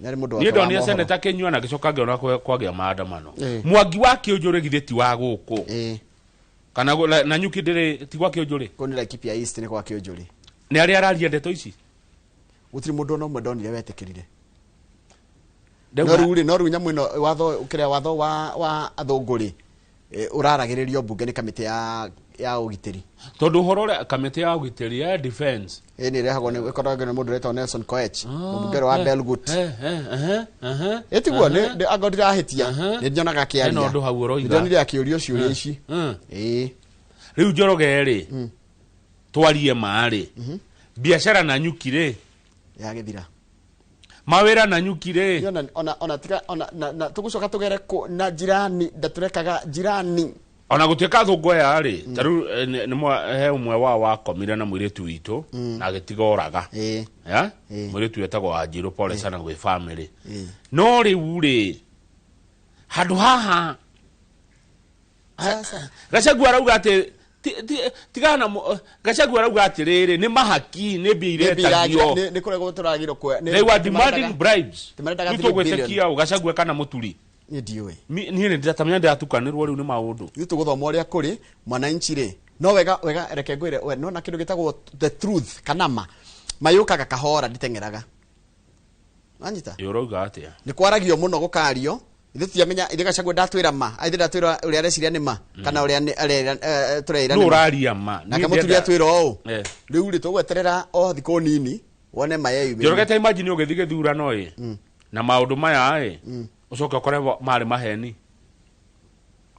Nĩ mũndũ Niĩ ndonire seneta Kĩnyua na ngĩcoka ngĩona kwagĩa maandamano. Mwangi wa Kĩũnjũrĩ githĩ ti wa gũkũ. Kana Nanyuki ndĩrĩ ti gwa Kĩũnjũrĩ? Kũu nĩ Laikipia East nĩ gwa Kĩũnjũrĩ. Nĩ arĩa araria ndeto ici? Gũtirĩ mũndũ ona ũmwe ndonire wetĩkĩrire. No rĩu rĩ, no rĩu nyamũ ĩno watho kĩrĩa watho wa athũngũ rĩ, ũraragĩrĩrio mbunge nĩ kamĩtĩ ya ũgitĩri. Tondũ ũhoro ũrĩa kamĩtĩ ya ũgitĩri ya defense. Nĩ ĩrehagwo nĩ ĩkoragwo nĩ mũndũ ũretwo Nelson Koech, mũmbunge wa Belgut. Ĩtiguo nĩ angorwo ndirahĩtia, nĩ nyonaga akĩaria. Hena ũndũ hau ũroiga. Nĩ ndonire akĩũrio ciũria ici. Rĩu Njoroge rĩ, twarie ma rĩ, biacara Nanyuki rĩ, yagĩthira. Mawĩra Nanyuki rĩ. Ona ona tiga ona na tũgũcoka tũgere kũ na jirani ndatũrekaga jirani. Ona gũtuĩka athũngũ aya rĩ, ta rĩu nĩ he ũmwe wao wakomire na mũirĩtu witũ na agĩtiga oraga. Ya? Mũirĩtu wetagwo Wanjirũ, pole sana gwĩ family. No rĩu rĩ, handũ haha Sasa. Gachagua arauga atĩ tigana na Gachagua arauga atĩrĩrĩ, nĩ mahaki, nĩ mbia iretagio. Nĩ kũregwo tũragirwo kuoya. They were demanding bribes. Timarendaga Rĩu 3 billion. tũgwĩtĩkia ũ, Gachagua kana Mũturi? Niĩ ndiũĩ. Niĩ nĩ ndĩratamenya ndĩratukanĩrwo rĩu nĩ maũndũ. Ithuĩ tũgũthoma ũrĩa kũrĩ mwananchi rĩ, no wega wega, reke ngwĩre we, nona kĩndũ gĩtagwo the truth kana ma mayũkaga kahora, nditeng'eraga, wanyita? Ĩ, ũrauga atĩa? Nĩ kwaragio mũno, gũkario, ithuĩ tutiamenya ithuĩ Gachagua ndatwĩra ma, ithuĩ ndatwĩra ũrĩa areciria nĩ ma kana ũrĩa tũreira Nũ nĩ ma. ũraria ma? Nake Niĩ Mũturi atwĩra ũũ. Rĩu rĩ, tũgweterera o thikũ nini wone ma yeyumĩria. Njoroge, ta imagine ũgĩthiĩ gĩthurano ĩ na maũndũ maya ĩ, ũcoke ũkore marĩ maheni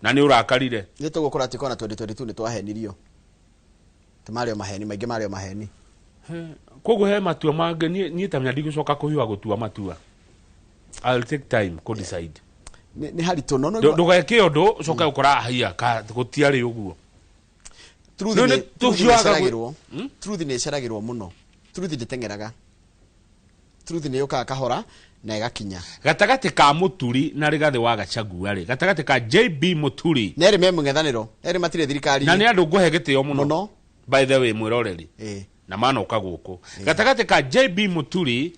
na nĩ ũrakarire. Nĩ tũgũkora atĩ kona 2022 nĩ twahenirio, ti marĩ o maheni maingĩ, marĩ o maheni. Koguo he matua mangĩ niĩ tamenya ndigũcoka kũhiũha gũtua matua. I'll take time kũ decide. Nĩ haritũ no Ndũgeke ũndũ ũcoke ũkora haiya ka gũtiarĩ ũguo. Truth Rĩu nĩ truth nĩ tũhiũhaga ĩceragĩrwo. Truth nĩ ĩceragĩrwo mũno, truth ndĩteng'eraga, truth nĩ yũkaga kahora na ĩgakinya. Gatagatĩ ka Mũturi na Rigathĩ wa Gachagua rĩ, gatagatĩ ka JB Mũturi Na erĩ me mũng'ethanĩro, erĩ matirĩ thirikari. Na nĩ andũ ngũhe gĩtĩo mũno. Mũno. By the way, mwĩroreri, na manoka gũkũ, gatagatĩ ka JB Mũturi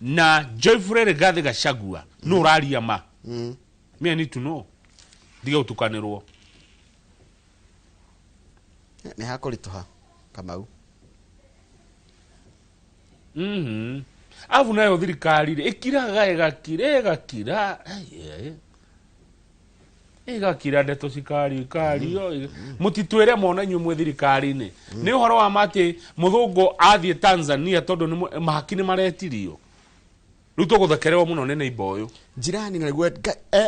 na Geoffrey Rigathĩ Gachagua, nũ ũraria ma? Me, I need to know, ndige gũtukanĩrwo. Nĩ hakũritũha, Kamau. Arabu nayo thirikari rĩ, ĩkiraga, ĩgakira, ĩgakira. Ai, ai. Ĩgakira, ndeto cikario, ikario, mũtitwĩre mona inyuĩ mwĩ thirikari-inĩ. Nĩ ũhoro wa ma atĩ mũthũngũ athiĩ Tanzania tondũ nĩ mahaki nĩ maretirio, rĩu tũgũthekererwo mũno nĩ neighbor ũyũ. Jirani na nĩguo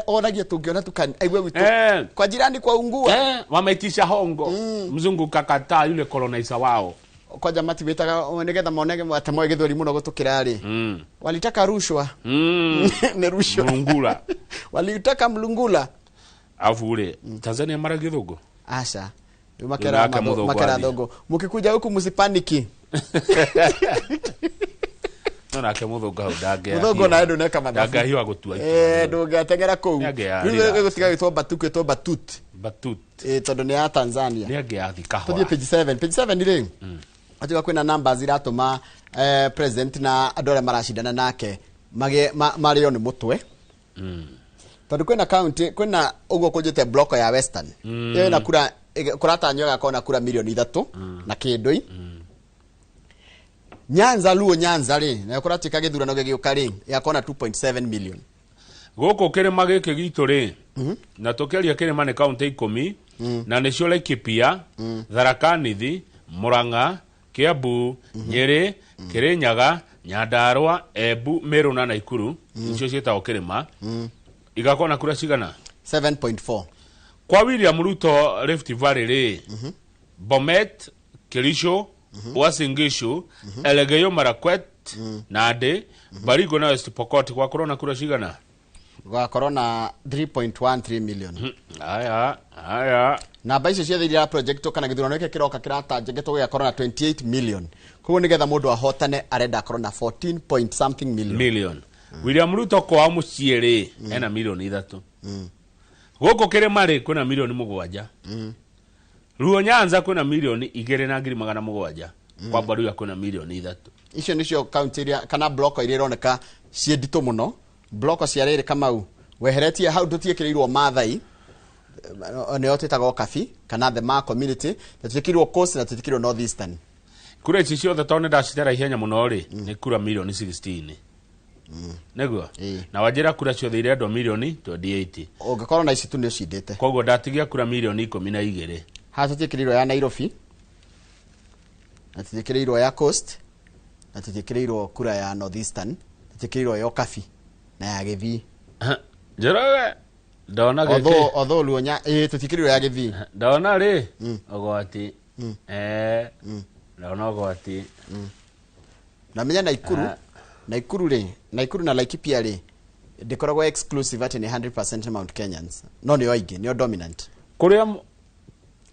onagia tũngĩona tukani aigue gwitũ kwa jirani kwa ungua. Wameitisha hongo, mzungu kakataa, yule colonizer wao. Kwanja matiwĩtaga nĩgetha mone atĩ moĩ gĩthweri mũno gũtũkĩra rĩ, walitaka rushwa. Nĩ rushwa. Mlungula. Walitaka mlungula. Afu rĩ, Tanzania mara gĩthũngũ. Aca. Rĩu Nake makera mũthũngũ makera athiĩ. thũngũ, mũkĩkuja huku msipaniki. No nake mũthũngũ hau ndangĩa. Mũthũngũ nawe ndũneka mathabu. Ndangĩahiũha gũtua itua. Ndũngĩateng'era kũu. Nĩangĩa Rĩu relax. gũtiga gwĩtwo batu, gwĩtwo batut. Batut. Tondũ nĩ ya Tanzania. Nĩ angĩathi kahora. Tũthiĩ page 7. Page 7 rĩ, atiga kwĩna numbers iratũma president na andũ arĩa maracindana nake magĩe marĩo nĩ mũtwe, tondũ kwĩna county, kwĩna ũguo kũnjĩte block ya Western, ĩyo ĩna kura kũratanywo ĩgakorwo na kura 3 milioni na kĩndũ. Nyanza, Luo Nyanza rĩ, nayo kũratuĩka gĩthurano gĩgĩũka rĩ, ĩgakorwo na 2.7 million. Gũkũ kĩrĩma gĩkĩ gitũ rĩ, na tũkĩaria kĩrĩma nĩ kaũntĩ 10, na nĩcio Laikipia, Tharaka Nithi, Murang'a, Kiambu, Nyĩrĩ, Kĩrĩnyaga, Nyandarua, Embu, Meru na Naikuru, nicio ciĩtagwo kĩrĩma. Igakorwo na kura cigana? 7.4. Kwa William Ruto Rift Valley rĩ, Bomet, Kericho, Uasin Gishu, Elgeyo Marakwet, Nandi, Baringo na West Pokot, gwakorwo na kura cigana? Gũgakorwo na 3.13 million. Aya aya. Namba icio ciothe iria project kana gĩthurano gĩkĩ kĩroka kĩratanjĩtwo gĩgakorwo na 28 million, koguo nĩgetha mũndũ ahotane arenda akorwo na 14 point something million. Million. William Ruto kwao mũciĩ rĩ, ena 3 milioni. Gũkũ kĩrĩma rĩ, kwĩna 7 milioni. Luo Nyanza kwĩna 2.7 milioni. Kwa Baruya kwĩna 3 milioni. Icio nĩcio kaunti iria kana block iria ironeka ciĩ nditũ mũno, block cia rĩrĩ, Kamau, weheretie hau tũtiĩkĩrĩirwo Maathai, nĩyo twĩtaga Okabi kana the Ma community, na tũtiĩkĩrĩirwo Coast na tũtiĩkĩrĩirwo North Eastern. Kura ici ciothe, tondũ nĩ ndacitara ihenya mũno rĩ, nĩ kura 16 milioni nĩguo. Ĩĩ. Na wanjĩra kura ciothe irendwo 28 milioni. Ũngĩkorwo na ici tu nĩ ũcindĩte. Koguo ndatigia kura 12 milioni. Haha tũtiĩkĩrĩirwo ya Nairobi na tũtiĩkĩrĩirwo ya Coast na tũtiĩkĩrĩirwo kura ya North Eastern, tũtiĩkĩrĩirwo ya Okabi na ya Gĩthii. Njoroge, ndona although gĩkĩ. Although Luo ĩĩ, tũtiĩkĩrĩirwo ya Gĩthii. Ndona rĩ ũgwati, ndona ũgwati. Na menya Naikuru. Ah. Naikuru rĩ, Naikuru na Laikipia rĩ, ndĩkoragwo exclusive atĩ nĩ 100% Mount Kenyans, no nĩo aingĩ, nĩo dominant. Kuria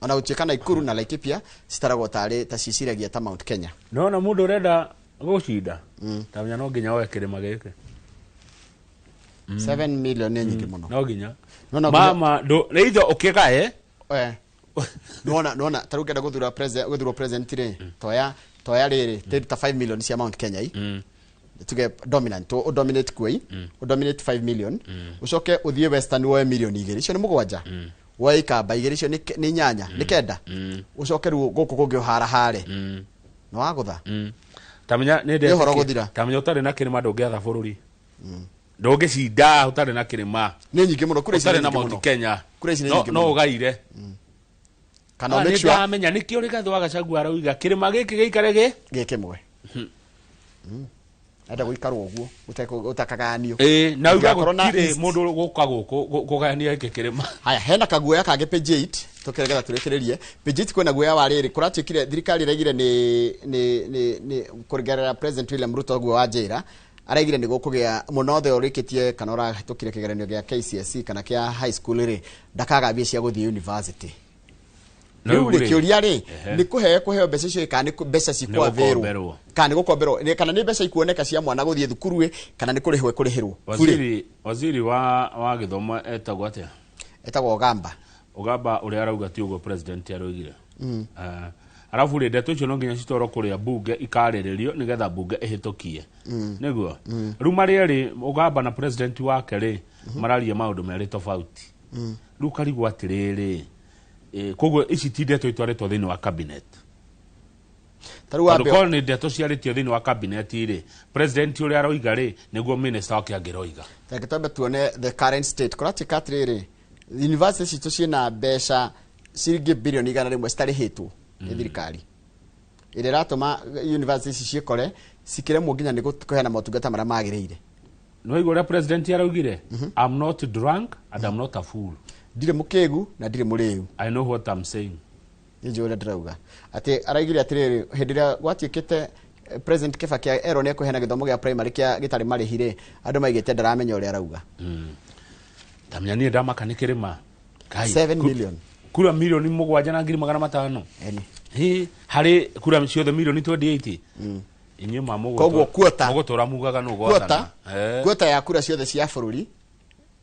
Ona gũtuĩka Naikuru na Laikipia citaragwo tarĩ ta ciciragia ta Mount Kenya. Nona mundu urenda gucinda tamenya no nginya oe kirima giki. 7 million nĩ nyingĩ mũno. No nginya. No, no, Mama ndu nĩ itho ũkĩgae. Nona nona ta rĩu ũngĩenda gũthura president, gũthurwo president rĩ, toya toya rĩrĩ ta 5 million cia Mount Kenya i. Tuge dominant, ũ dominate kuo i, ũ dominate 5 million. Ũcoke ũthiĩ Western woe milioni 2, icio nĩ 7. Woe Ikamba 2, icio nĩ 8, nĩ 9. Ũcoke rĩu gũkũ kũngĩ ũharahare. Nĩ wagũtha. Tamenya nĩ Nĩ ũhoro gũthira. Tamenya ũtarĩ na kĩrĩma ndũngĩatha bũrũri. Ndũngĩcinda ũtarĩ na kĩrĩma. Nĩ nyingĩ mũno, kura ici nĩ Ũtarĩ na nyingĩ Mount mũno. Kenya. Kura ici nĩ No nyingĩ no mũno. ũgaire. Kana Ah, make nĩ sure ndamenya nĩkĩo Rigathĩ wa Gachagua arauga kĩrĩma gĩkĩ gĩikare gĩ gĩ kĩmwe. Enda gũikarwo ũguo gũtakagayanio. Ĩĩ, na uga Ũngĩgakorwo na gũtirĩ East. mũndũ gũka gũkũ kũgayania gĩkĩ kĩrĩma. Haya, hena kaguoya kangĩ page 8 tũkĩregetha tũrĩkĩrĩrie. Page 8 kwĩna guoya wa rĩrĩ kũratuĩkire thirikari ĩraigire nĩ kũgerera President William Ruto guo wa njĩra araigire nĩ gũkũgĩa mũno othe ũrĩkĩtie kana ũrahĩtũkire kĩgeranio gĩa KCSE kana kĩa high school rĩ ndakaga mbia cia gũthiĩ university. Na Rĩu rĩu rĩ rĩ, kĩũria rĩ Ehe. nĩ kũheo mbeca icio kana nĩ mbeca cikwathĩrwo gũkomberwo. kana nĩ gũkomberwo kana nĩ mbeca ikuoneka cia mwana gũthiĩ thukuru ĩ kana nĩ kũrĩhwo ĩkũrĩhĩrwo bure. Waziri wa gĩthomo etagwo atĩa? Etagwo Ogamba. Ogamba ũrĩa arauga ti ũguo president aroigire. Arabu rĩ ndeto icio no nginya citwarwo kũrĩa bunge ikarĩrĩrio nĩgetha bunge ĩhĩtũkie. Nĩguo rĩu marĩ erĩ Ogamba na president wake rĩ mararia maũndũ merĩ tofauti. Rĩu karigwo atĩrĩrĩ, koguo ici ti ndeto itwarĩtwo thĩinĩ wa cabinet. Ta rĩu wambe Tondũ korwo nĩ ndeto ciarĩtio thĩinĩ wa cabinet rĩ, president ũrĩa aroiga rĩ nĩguo minister wake angĩroiga. Reke twambe tuone the current state. Kũratuĩka atĩrĩrĩ, university citũ ciĩna mbeca ciringi bilioni 100 citarĩhĩtwo nĩ thirikari ĩrĩa ĩratũma university ici ciĩkore cikĩremwo nginya nĩ kũheana motungata marĩa magĩrĩire. Nĩ waigua ũrĩa president araugire? I'm not drunk and I'm not a fool. Ndirĩ mũkĩgu na ndirĩ mũrĩu. I know what I'm saying. Nĩ njũĩ ũrĩa ndĩrauga. Atĩ araugire atĩrĩrĩ, hĩndĩ ĩrĩa gwatuĩkĩte President Kibaki erwo nĩ ekũheana gĩthomo gĩa primary kĩa gĩtarĩ marĩhi rĩ, andũ maigĩte ndaramenya ũrĩa arauga. Tamenya niĩ ndamaka nĩ kĩrĩma. Ngai, 7 million. Kura milioni 7 na ngiri magana matano. Eni. Hĩ, harĩ kura ciothe milioni 28. Inyuĩ ma mũgũtũra. Koguo quota. Mũgũtũra mugaga nũ Quota. gwathana. Quota ya kura ciothe cia bũrũri.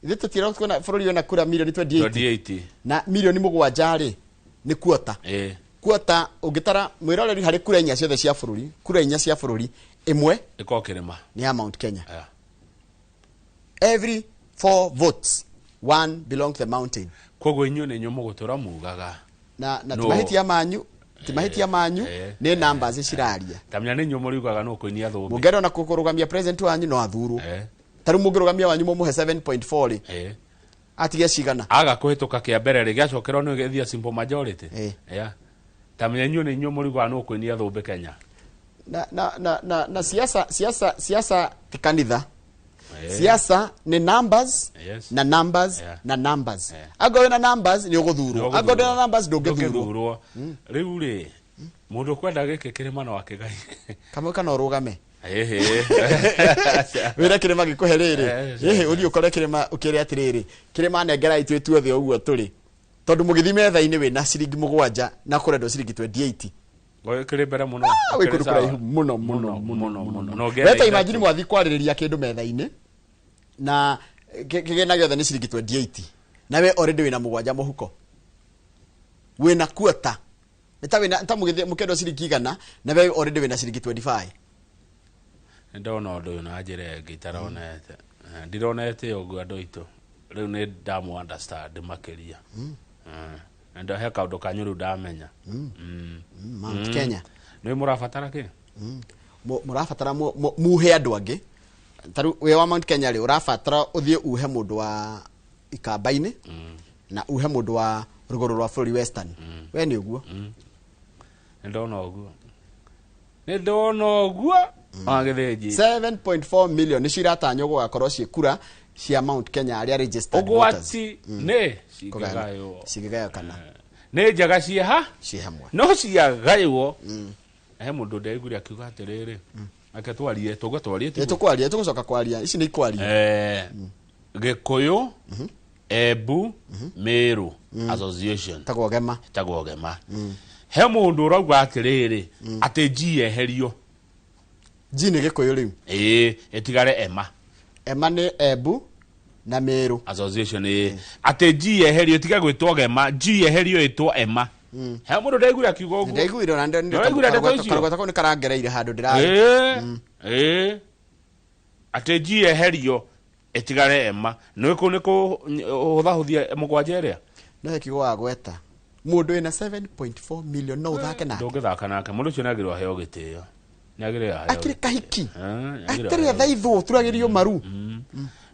Ithuĩ tũtirona kuona bũrũri wĩna kura milioni 28. 28. Na milioni 7 rĩ nĩ quota. Quota ũngĩtara mwĩroreri harĩ kura 4 ciothe cia bũrũri, kura 4 cia bũrũri, ĩmwe Ĩkorwo kĩrĩma. nĩ ya Mount Kenya. Every 4 votes, 1 belong to the mountain. Koguo inyuĩ nĩ inyuĩ mũgũtũra mugaga. Na No. ti mahĩtia manyu, ti mahĩtia manyu, nĩ numbers ciraria. Tamenya nĩ inyuĩ mũriugaga nũ kũinia thũmbĩ. Mũngĩenda ona kũrũgamia president wanyu no athurwo. Ta rĩu mũngĩrũgamia wanyu mũmũhe 7.4 rĩ. Atige cigana. Aga kũhĩtũka kĩa mbere rĩ, gĩacokerwo nĩ gĩthia simple majority. Yeah. Tamenya inyuĩ nĩ inyuĩ mũriugaga nũ kũinia thũmbĩ Kenya. Na siasa ti kanitha. Siasa ni numbers na numbers na numbers. Angorwo na numbers ni ũgũthurwo. Angorwo na numbers ndũngĩthurwo. Ndũngĩthurwo. Rĩu rĩ, mũndũ ũkwenda gĩkĩ kĩrĩma no akĩgai. Kamwe kana ũrũgame. Ehe. Wĩra kĩrĩma gĩkũhe rĩrĩ. Ehe, ũthiĩ ũkore kĩrĩma ũkĩre atĩrĩrĩ. Kĩrĩma nengera ithuĩ tuothe ũguo tũrĩ. Tondũ mũgĩthiĩ metha-inĩ wĩna ciringi 7 na kũrendwo ciringi 28. Oyo kĩrĩ mbere mũno. Wĩ Kĩrĩ kũndũ sawa. kũraihu mũno, mũno, Mũno, mũno, mũno, mũno. mũno. Na ũngĩenda Weta ithatũ. imagine mwathiĩ kwarĩrĩria kĩndũ metha-inĩ na kĩgĩna gĩothe nĩ ciringi 28. Na we already wĩna 7 mũhuko. Wĩna quarter. Nĩ ta wĩna, ta mũgĩthiĩ mũkĩendwo ciringi 100 na we already wĩna ciringi 25. Nĩ ndona ũndũ ũyũ na njĩra ĩngĩ itaronete. Ndironete ũguo andũ aitũ. Rĩu nĩ ndamũ understand makĩria. Na he kaũndũ kanyu rĩu ndamenya. Mount Kenya. Nĩ mũrabatara kĩ? Mũrabatara muhe andũ angĩ. Ta rĩu wĩ wa Mount Kenya rĩ, ũrabatara ũthiĩ uhe mũndũ wa Ikamba-inĩ na uhe mũndũ wa rũgũrũ rwa bũrũri Western. We nĩ ũguo? Nĩ ndona ũguo. Nĩ ndona ũguo. Wa Gĩthĩnji. 7.4 million nĩcio iratanywo gũgakorwo ciĩ kura cia Mount Kenya arĩa registered voters. Ũgwati nĩ Kũgayana. cingĩgaywo. Cingĩgayũkana. Nĩ njega ciĩ ha? Ciĩ hamwe. No ciagaywo. He mũndũ ndaiguire akiuga atĩrĩrĩ. Ake twarie, tũgwe twarie Ĩ, tũkwaria, tũgũcoka kwaria. Ici nĩ ikwaria. Gĩkũyũ Embu Meru Association tagwo gema tagwo gema he mundu urauga atiriri ati G yeherio G nĩ gĩkũyũ rĩu ĩĩ ĩtigare ema ema nĩ Embu na Meru Association ĩĩ atĩ G yeherio ĩtige gwĩtwo gema G yeherio ĩtwo ema he mũndũ ndaiguire akiuga ũguo ndaiguire ona Ndaiguire ndeto icio? karũgweta kau nĩ karangereire handũ ndĩra ĩĩ ĩĩ atĩ G yeherio ĩtigare ema nĩ kũ nĩ kũhũthahũthia mũgwanja ĩrĩa no he kiugo wagweta mũndũ wĩna 7.4 million no ũthake nake ndũngĩthaka nake mũndũ ũcio nĩagĩrĩirwo aheo gĩtĩo nĩagĩrĩirwo aheo akĩrĩ kahiki nĩagĩrĩirwo atarĩ aheo athaithwo turagĩrio maru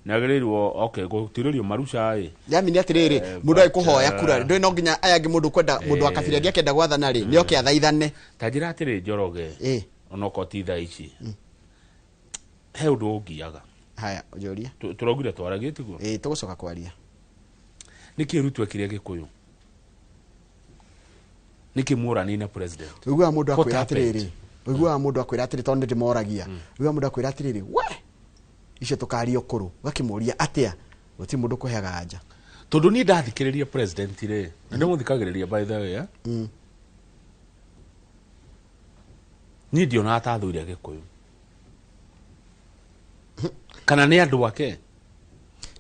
nĩagĩrĩirwo okay gũtirĩrio maru cai yamini atiriri mundu ai kuhoya kura ndui no nginya aya angi mundu kwenda mundu wa kabira angi akenda gwathana ri ni oke athaithane ta njĩra atĩrĩ Njoroge onokorwo ti thaa ici he ũndũ ũngiaga haya njuria tũraugire twaragie tiguo tugucoka kwaria nĩkĩ Ruto ekire Gĩkũyũ nĩkĩ mũranine president uiguaga mundu akwira atiriri uiguaga mundu akwira atiriri tondu ndimoragia uiguaga mundu akwira atiriri we icio tukaria ukuru ugakimuria atia guti mundu kuheaga anja tondu ni ndathikiriria president ri na ndimuthikagiriria by the way ni ndionaga ta athuire Gĩkũyũ kana nĩ andũ ake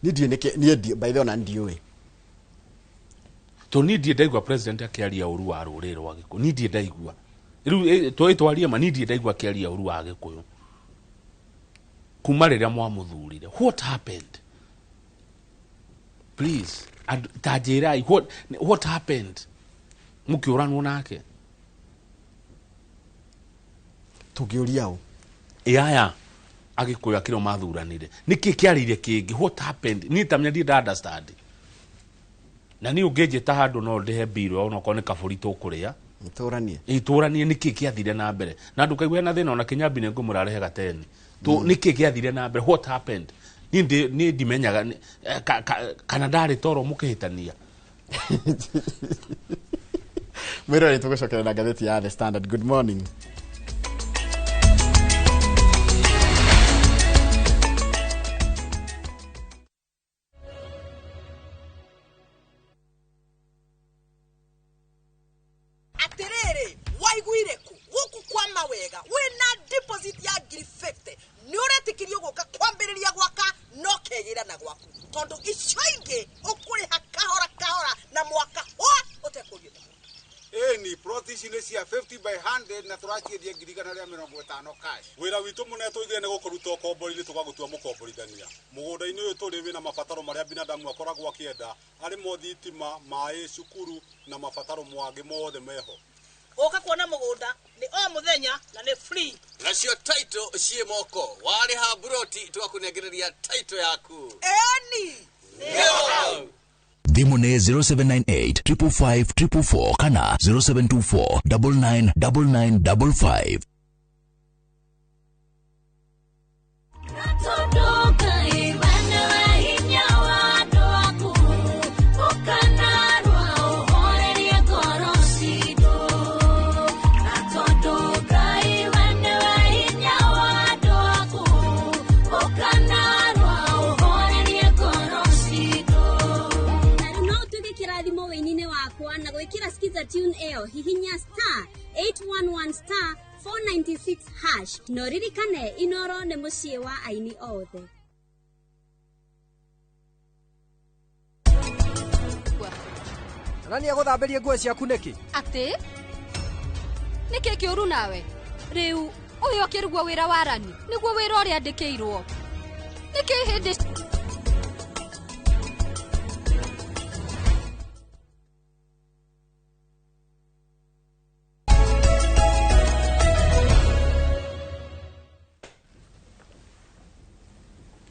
ni ndiĩ nĩkĩ niĩ by the way ona ndiũĩ to ni ndiĩ ndaigua president akĩaria ũru wa rũrĩrĩ rwa Gĩkũyũ ni ndiĩ ndaigua rĩu twarie ma ni ndiĩ ndaigua akĩaria ũru wa Gĩkũyũ kuma rĩrĩa mwamũthurire. What happened? Please ta njĩrai what happened mũkĩũranwo nake tũngĩũria ũ ĩaya Agĩkũyũ akĩrĩo mathuranire nĩkĩ kĩarĩire kĩngĩ what happened niĩ tamenya ndiĩ nda understand na niĩ ũngĩnjĩta handũ no ndĩhe mbirũ onokorwo nĩ kabũri tũkũrĩa tũranie itũranie nĩkĩ kĩathire na mbere na ndũkaigue na thĩna ona Kĩnyambi nĩ ngũmũrarehe gateni nĩkĩ kĩathire na mbere what happened niĩ ndimenyaga kana ndarĩ toro mũkĩhĩtania mwĩrore tũgũcokera na ngathĩti ya The Standard. Good morning. Atiriri waiguire ku guku kwa mawega wina deposit ya 50 ni uretikirio guka kwambiriria gwaka no kegira na gwaku tondu icio ingi ukuriha kahora kahora na mwaka wa utekurio ni plot ici nĩ cia 50 by 100 na tũraciendia 150,000 cash. Wĩra witũ mũnene tũigire nĩ gũkũruta ũkombori-inĩ tũgagũtua mũkomborithania. Mũgũnda-inĩ ũyũ tũrĩ wĩna mabataro marĩa binadamu akoragwo akĩenda arĩ mo thitima, maĩ, cukuru na mabataro mangĩ mothe meho. Ũka kuona mũgũnda nĩ o mũthenya na nĩ free. Nacio title ciĩ moko warĩha buroti tũgakũnengereria title yaku. Eni nĩyo. Thimũ nĩ 0798 555 444 kana 0724 999955. Tune eo hihinya star 811 star 496 hash no ririkane inoro nĩ mũciĩ wa aini othe. Nani agũthambirie nguo ciaku nĩkĩ? Atĩ nĩkĩ kĩũru nawe rĩu ũyũ akĩrugwo wĩra wa rani nĩguo wĩra ũrĩa andĩkĩirwo nĩkĩ hĩndĩ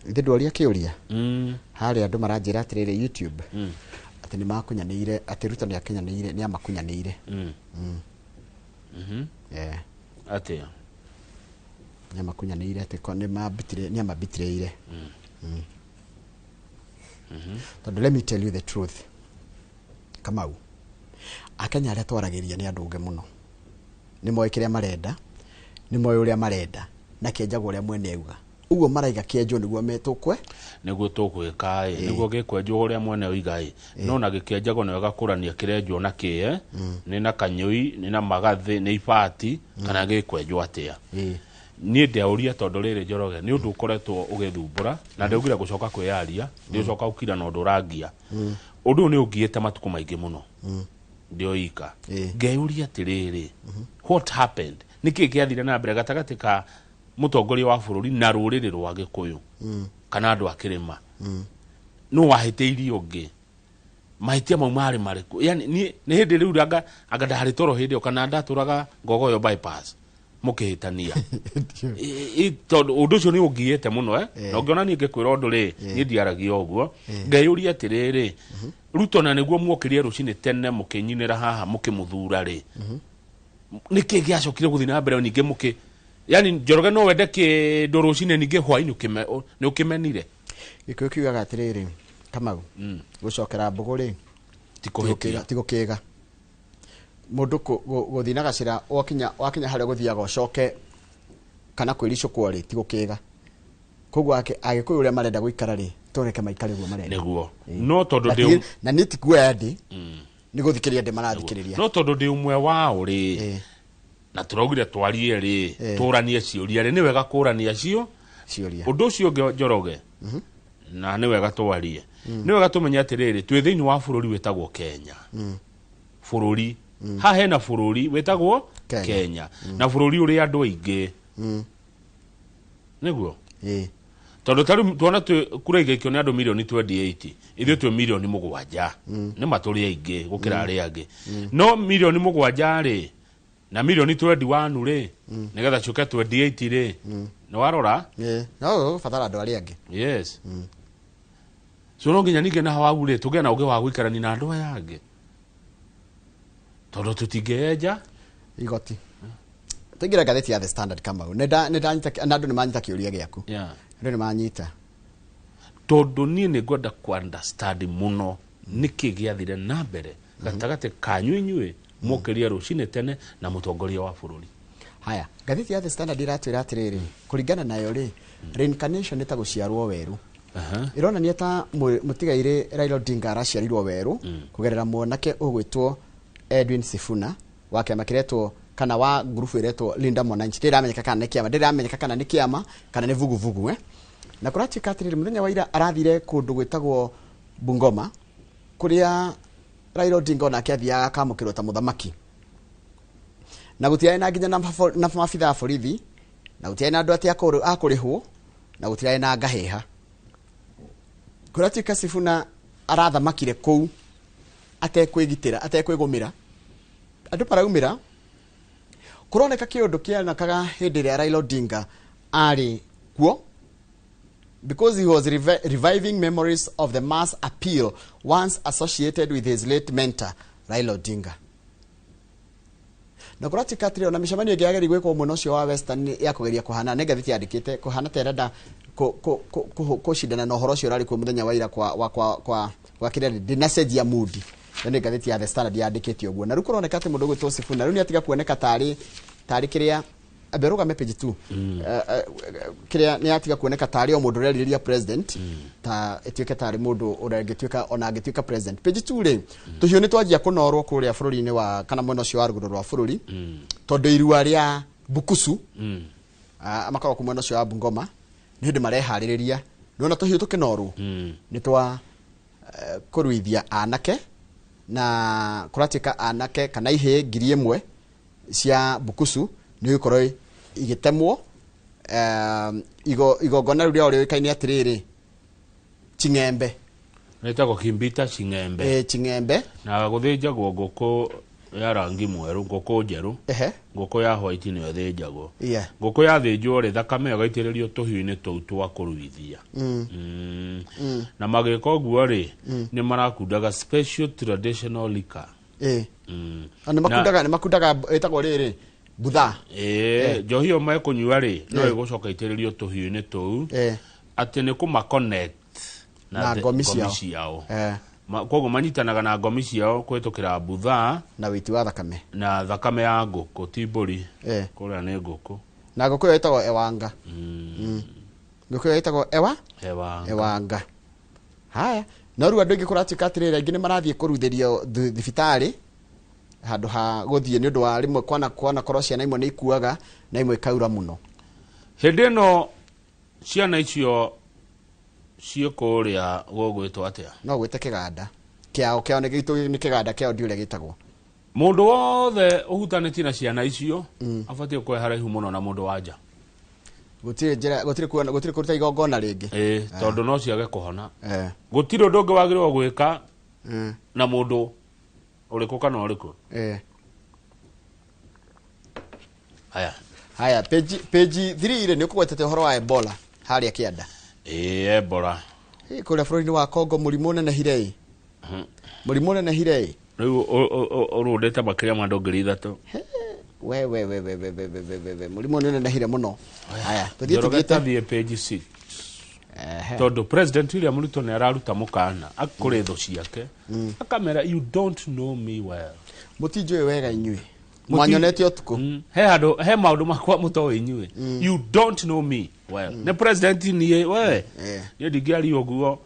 ithe ndwaria kĩũria harĩa andũ maranjĩra atĩrĩrĩ YouTube atĩ nĩ makunyanĩire atĩ Ruto nĩ akinyanĩire nĩ amakunyanĩire atĩa nĩ amakunyanĩire atĩ nĩ mabitire nĩ amabitireire tondũ let me tell you the truth Kamau Akenya arĩa twaragĩria nĩ andũ ũngĩ mũno nĩ moĩ kĩrĩa marenda nĩ moĩ ũrĩa marenda na kĩenjagwo ũrĩa mwene auga Ũguo maraiga kĩenjwo nĩguo metũkwe. Nĩguo tũgwĩka ĩ, nĩguo gĩkwenjwo ũrĩa mwene oiga ĩ, no na gĩkĩenjagwo nĩ wega kũrania kĩrenjwo na kĩ, nĩ na kanyũi, nĩ na magathĩ, nĩ ibati, kana gĩkwenjwo atĩa. Niĩ ndeũria tondũ rĩrĩ Njoroge nĩ ũndũ ũkoretwo ũgĩthumbũra na ndaugire gũcoka kwĩyaria, ndĩũcoka gũkira na ũndũ ũrangia. Ũndũ ũyũ nĩ ũngiĩte matukũ maingĩ mũno ndĩoika. Ngeyũria atĩrĩrĩ, what happened? Nĩkĩ gĩathire na mbere gatagatĩ ka mũtongoria wa bũrũri na rũrĩrĩ rwa Gĩkũyũ kana andũ a kĩrĩma? Nũ wahĩtĩirie ũngĩ? Mahĩtia mau marĩ marĩkũ? Yani niĩ nĩ hĩndĩ rĩu anga anga ndarĩ toro hĩndĩ ĩyo kana ndatũraga Ngogoyo bypass mũkĩhĩtania. Tondũ ũndũ ũcio nĩ ũngiĩte mũno na ũngĩona niĩ ngĩkwĩra ũndũ rĩ, niĩ ndiaragia ũguo. Ngeyũria atĩrĩrĩ, Ruto na nĩguo muokĩrie rũcinĩ tene mũkĩnyinĩra haha mũkĩmũthura rĩ, nĩkĩ gĩacokire gũthiĩ na mbere ningĩ mũkĩ, yani Njoroge no wende kĩndũ rũcinĩ ningĩ hwaĩ-inĩ nĩ ũkĩmenire? Gĩkũyũ kiugaga atĩrĩrĩ, Kamau, gũcokera mbũgũ rĩ, ti kũhĩtia. Ti gũkĩga. Mũndũ gũthiĩ na gacĩra wakinya harĩa ũgũthiaga ũcoke kana kwĩricũkwo rĩ, ti gũkĩga. Koguo Agĩkũyũ ũrĩa marenda gũikara rĩ, tũreke maikare ũguo marenda. Nĩguo. No tondũ ndĩ Na niĩ ti kuoya ndĩ, nĩ gũthikĩrĩria ndĩ marathikĩrĩria. No tondũ ndĩ ũmwe wao rĩ, na tũraugire twarie rĩ, tũranie ciũria rĩ, nĩ wega kũrania ciũria. Ũndũ ũcio ũngĩ Njoroge, na nĩ wega twarie, nĩ wega tũmenye atĩrĩrĩ, twĩ thĩinĩ wa bũrũri wĩtagwo Kenya. Bũrũri. Haha hena bũrũri wĩtagwo Kenya. Na bũrũri ũrĩ andũ aingĩ. Nĩguo? Tondũ ta rĩu tuona kura igaikio nĩ andũ mirioni 28, ithuĩ twĩ mirioni 7. Nĩ ma tũrĩ aingĩ gũkĩra arĩa angĩ. No mirioni 7 rĩ, na mirioni 21 rĩ, nĩgetha ciũke 28 rĩ, nĩ warora? No ũgũbatara andũ arĩa angĩ. Yes. So no nginya ningĩ na hau rĩ, tũgĩe na ũgĩ wa gũikarania na andũ aya angĩ. Tondũ tũtingĩenja igoti. Tũingĩre ngathĩti ya The Standard Kamau. Nĩ ndanyita, na andũ nĩ manyita kĩũria gĩaku. Andũ nĩ manyita. Tondũ niĩ nĩ ngwenda ku understand mũno nĩkĩ gĩathire na mbere gatagatĩ kanyu inyuĩ mũkĩria rũcinĩ tene na mũtongoria wa bũrũri. Haya, ngathĩti ya The Standard iratwĩra atĩrĩrĩ, kũringana nayo rĩ, reincarnation nĩ ta gũciarwo werũ. Ĩronania ta mũtigairĩ Raila Odinga araciarirwo werũ kũgerera mwanake ũgwĩtwo Edwin Sifuna wa kĩama kĩretwo kana wa ngurubu ĩretwo Linda Mwananchi. Ndĩramenyeka kana nĩ kĩama, ndĩramenyeka kana nĩ kĩama kana nĩ vuguvugu. Na kũratuĩka atĩrĩrĩ, mũthenya wa ira arathire kũndũ gwĩtagwo Bungoma kũrĩa Raila Odinga onake athiaga akamũkĩrwo ta mũthamaki. Na gũtiarĩ na nginya na maabithaa a borithi, na gũtiarĩ na andũ atĩ a kũrĩhwo, na gũtiarĩ na ngahĩha. Kũratuĩka Sifuna arathamakire kũu atekwĩgitĩra, atekwĩgũmĩra. Andũ maraumĩra. Kũroneka kĩũndũ kĩonekaga hĩndĩ ĩrĩa Raila Odinga arĩ kuo, because he was reviving memories of the mass appeal once associated with his late mentor Raila Odinga. Na kũratuĩka atĩrĩ, ona mĩcemanio ĩngĩ yagĩrĩirwo gwĩkwo mwena ũcio wa Western ya kũgeria kũhana, nĩ ngathĩti yandĩkĩte kũhana ta ĩrenda kũcindana na ũhoro ũcio ũrarĩ kuo mũthenya wa ira kwa kĩrĩa ndĩnacenjia mood. Ĩyo nĩ ngathĩti ya The Standard yandĩkĩte ũguo. Na rĩu kũroneka atĩ mũndũ ũgwĩtwo Sifuna rĩu nĩ atiga kuoneka tarĩ kĩrĩa ambe rũgame page 2. Kĩrĩa nĩ atiga kuoneka tarĩ o mũndũ ũrerirĩria president, ta ĩtuĩke tarĩ mũndũ ũrangĩtuĩka ona angĩtuĩka president. Page 2 rĩ, tũhiũ nĩ twanjia kũnorwo kũrĩa bũrũri-inĩ wa kana mwena ũcio wa rũgũrũ rwa bũrũri, tondũ irua rĩa Bukusu, makoragwo mwena ũcio wa Bungoma, nĩ hĩndĩ mareharĩrĩria. Nĩwona tũhiũ tũkĩnorwo, nĩ twa kũruithia anake, na kũratuĩka anake kana ihĩĩ 1,000 cia Bukusu nĩ igũkorwo igĩtemwo. Igongona rĩu rĩao rĩũĩkaine atĩrĩrĩ, Ching'embe. Rĩtagwo Kimbita Ching'embe. Ching'embe. Na gũthĩnjagwo ngũkũ ya rangi mwerũ, ngũkũ njerũ. Ngũkũ ya white nĩyo ĩthĩnjagwo. Ngũkũ yathĩnjwo rĩ, thakame ĩyo ĩgaitĩrĩrio tũhiũ-inĩ tũu twa kũruithia. Na magĩka ũguo rĩ, nĩ marakundaga special traditional liquor. Na nĩ makundaga ĩtagwo rĩrĩ, butha. Njohi ĩyo mekũnyua rĩ, no ĩgũcoka ĩitĩrĩrio tũhiũ-inĩ tũu, atĩ nĩ kũma connect na ngomi ciao. ciao. Koguo manyitanaga na ngomi ciao kũhĩtũkĩra butha na wĩiti wa thakame. Na thakame ya ngũkũ, ti mbũri. Kũrĩa nĩ ngũkũ. Na ngũkũ ĩyo ĩtagwo ewanga. Ngũkũ ĩyo ĩtagwo ewa Ewanga. Ewanga. Haya, no rĩu andũ aingĩ kũratuĩka atĩrĩrĩ, aingĩ nĩ marathiĩ kũruthĩrio thibitarĩ handũ ha gũthiĩ nĩ ũndũ wa rĩmwe kwana korwo ciana imwe nĩ ikuaga na imwe ikaura mũno. Hĩndĩ ĩno ciana icio ciĩ kũrĩa gũgwĩtwo atĩa? No gwĩte kĩganda kĩao, kĩao nĩ gĩitũ, nĩ kĩganda kĩao, ndi ũrĩa gĩtagwo. Mũndũ wothe ũhutanĩtie na ciana icio abatiĩ kwe haraihu mũno na mũndũ wa nja. Gũtirĩ njĩra, gũtirĩ kuona, gũtirĩ kũruta igongona rĩngĩ. Ĩĩ, tondũ no ciage kũhona. Gũtirĩ ũndũ ũngĩ wagĩrĩirwo gwĩka na mũndũ ũrĩkũ kana ũrĩkũ. Haya. Haya, page 3 rĩ, nĩ ũkũgwetete ũhoro wa Ebola harĩa kĩanda. Ĩĩ, Ebola. Ĩ, kũrĩa bũrũri-inĩ wa Congo mũrimũ ũnenehire ĩ. Mũrimũ ũnenehire ĩ. Rĩu ũrũndĩte makĩria ma andũ 3,000. We we we we we we we we we we mũrimũ nĩ ũnenehire mũno. Haya, tũthiĩ. Njoroge. Tũthiĩte. Tathiĩ page 6, tondũ President William Ruto nĩ araruta mũkana kũrĩ thũ ciake, akamera, "You don't know me well." Mũtinjũĩ wega inyuĩ. Mwanyonete ũtukũ. He handũ he maũndũ makwa mũtoĩ inyuĩ. "You don't know me well." Nĩ president niĩ we. Niĩ ndingĩaria ũguo.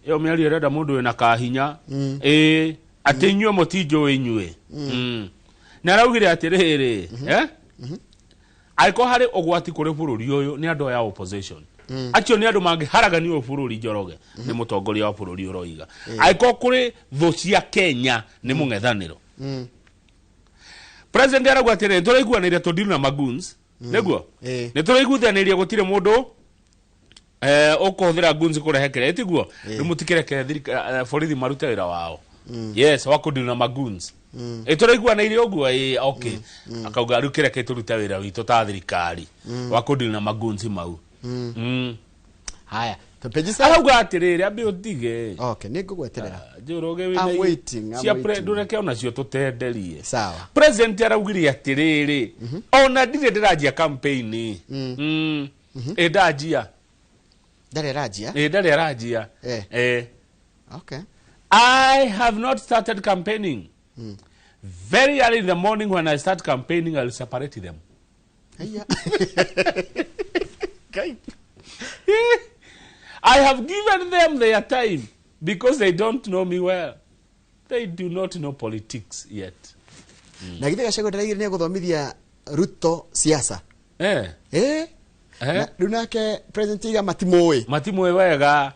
Ĩyo mĩario ĩrenda mũndũ wĩna kahinya. Ĩĩ, atĩ inyuĩ mũtinjũĩ inyuĩ. Na araugire atĩrĩrĩ, angĩkorwo harĩ ũgwati kũrĩ bũrũri ũyũ nĩ andũ aya opposition. Acio nĩ andũ mangĩharagania ũyũ bũrũri. Njoroge, nĩ mũtongoria wa bũrũri ũroiga angĩkorwo kũrĩ thũ cia Kenya nĩ mũng'ethanĩro. President arauga atĩrĩrĩ, tũraiguanĩire tũdeal na magoons, nĩguo? Nĩ tũraiguithanĩria gũtirĩ mũndũ ũkũhũthĩra guns kũrehe kĩrĩa ĩtiguo. Rĩu mũtikĩreke borithi marute wĩra wao, yes, wa kũdeal na magoons. Ĩ tũraiguanĩire ũguo? Ĩ, okay. Akauga rĩu kĩreke tũrute wĩra witũ ta thirikari wa kũdeal na magoons mau. Haya, to page 7. Arauga atĩrĩrĩ, ambe ũtige. Okay, nĩ ngũgweterera. Njoroge. I'm waiting, I'm cia waiting. ndũreke onacio tũtenderie. Sawa. President araugire atĩrĩrĩ, ona ndirĩ ndĩranjia campaign. Ĩ ndanjia. Ndarĩ aranjia. Ĩ ndarĩ aranjia. Okay. "I have not started campaigning. Very early in the morning when I start campaigning, I'll separate them." Haya. "I have given them their time because they don't know me well. They do not know politics yet." Na githĩ Gachagua ndaraigire nĩ egũthomithia Ruto siasa? Rĩu nake president iga matimũĩ. Matimũĩ wega.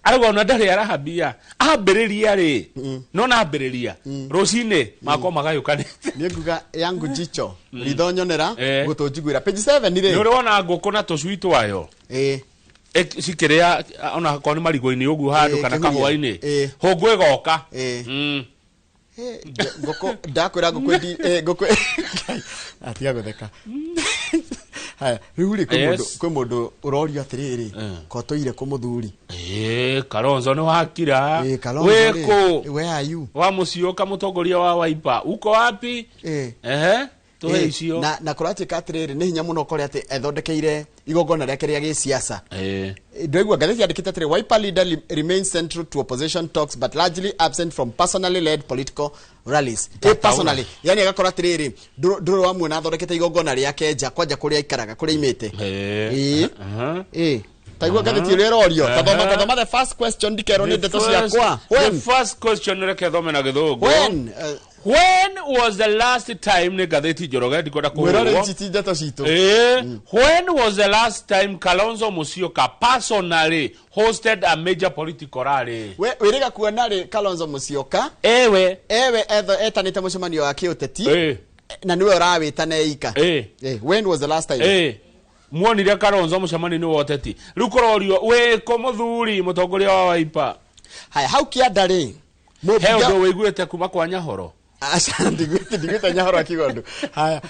Arauga ona ndarĩ arahambia, ambĩrĩria rĩ, no nambĩrĩria rũcinĩ makwa magayũkanĩte. Niĩ nguga yangu jicho ritho nyonera gũtũ njiguĩra. Page 7 Nĩ rĩ. ũrĩ wona ngũkũ na tũcui twayo cikĩrĩa ona akorwo nĩ marigũ-inĩ ũguo handũ kana kĩhuria. kahũa-inĩ, hũngũ ĩgoka. Ngũkũ ndakwĩra ngũkũ ngũkũ atiga gũtheka. Haya, rĩu rĩ, kwĩ mũndũ kwĩ mũndũ ũrorio atĩrĩrĩ, ko tũire kũ mũthuri? Ĩĩ, Kalonzo nĩ wakira. Kalonzo rĩ, Wĩkũ? Where are you? Wa Musyoka, mũtongoria wa Wiper, uko wapi? Ehe, tũhe icio. Na kũratuĩka atĩrĩrĩ, nĩ hinya mũno ũkore atĩ ethondekeire igongona rĩake rĩa gĩsiasa. Ndĩraigua ngathĩti yandĩkĩte atĩrĩ, "Wiper leader remains central to opposition talks but largely absent from personally led political rallies." Personally, yani agakora atĩrĩrĩ, ndũrĩ wamuona athondekete igongona rĩake nja kwanja kũrĩa aikaraga, kũrĩa imĩte. Ĩĩ, taigua ngathĩti ĩrĩa ĩrorio. Tathoma, tathoma the first question, ndikerwo nĩ ndeto ciakwa. The When first question, reke thome na gĩthũngũ. When When was the last time, nĩ ngathĩti, Njoroge, ndikwenda Mwĩrore. kũhũrwo. Ici ti ndeto citũ. When was the last time Kalonzo Musyoka personally hosted a major political rally? We wĩrĩga kuona rĩ Kalonzo Musyoka Ewe. Ewe etanĩte mũcemanio wa kĩũteti na nĩwe ũrawĩta neika. When was the last time? Muonire Kalonzo mũcemanio-inĩ wa ũteti? Rĩu kũrorio wĩkũ mũthuri mũtongoria wa Wiper? Haya, hau kĩanda rĩ, He ũndũ wĩiguĩte kuma kwa Nyahoro? Aca, ndigwĩte Nyahoro akiuga ũndũ. Haya,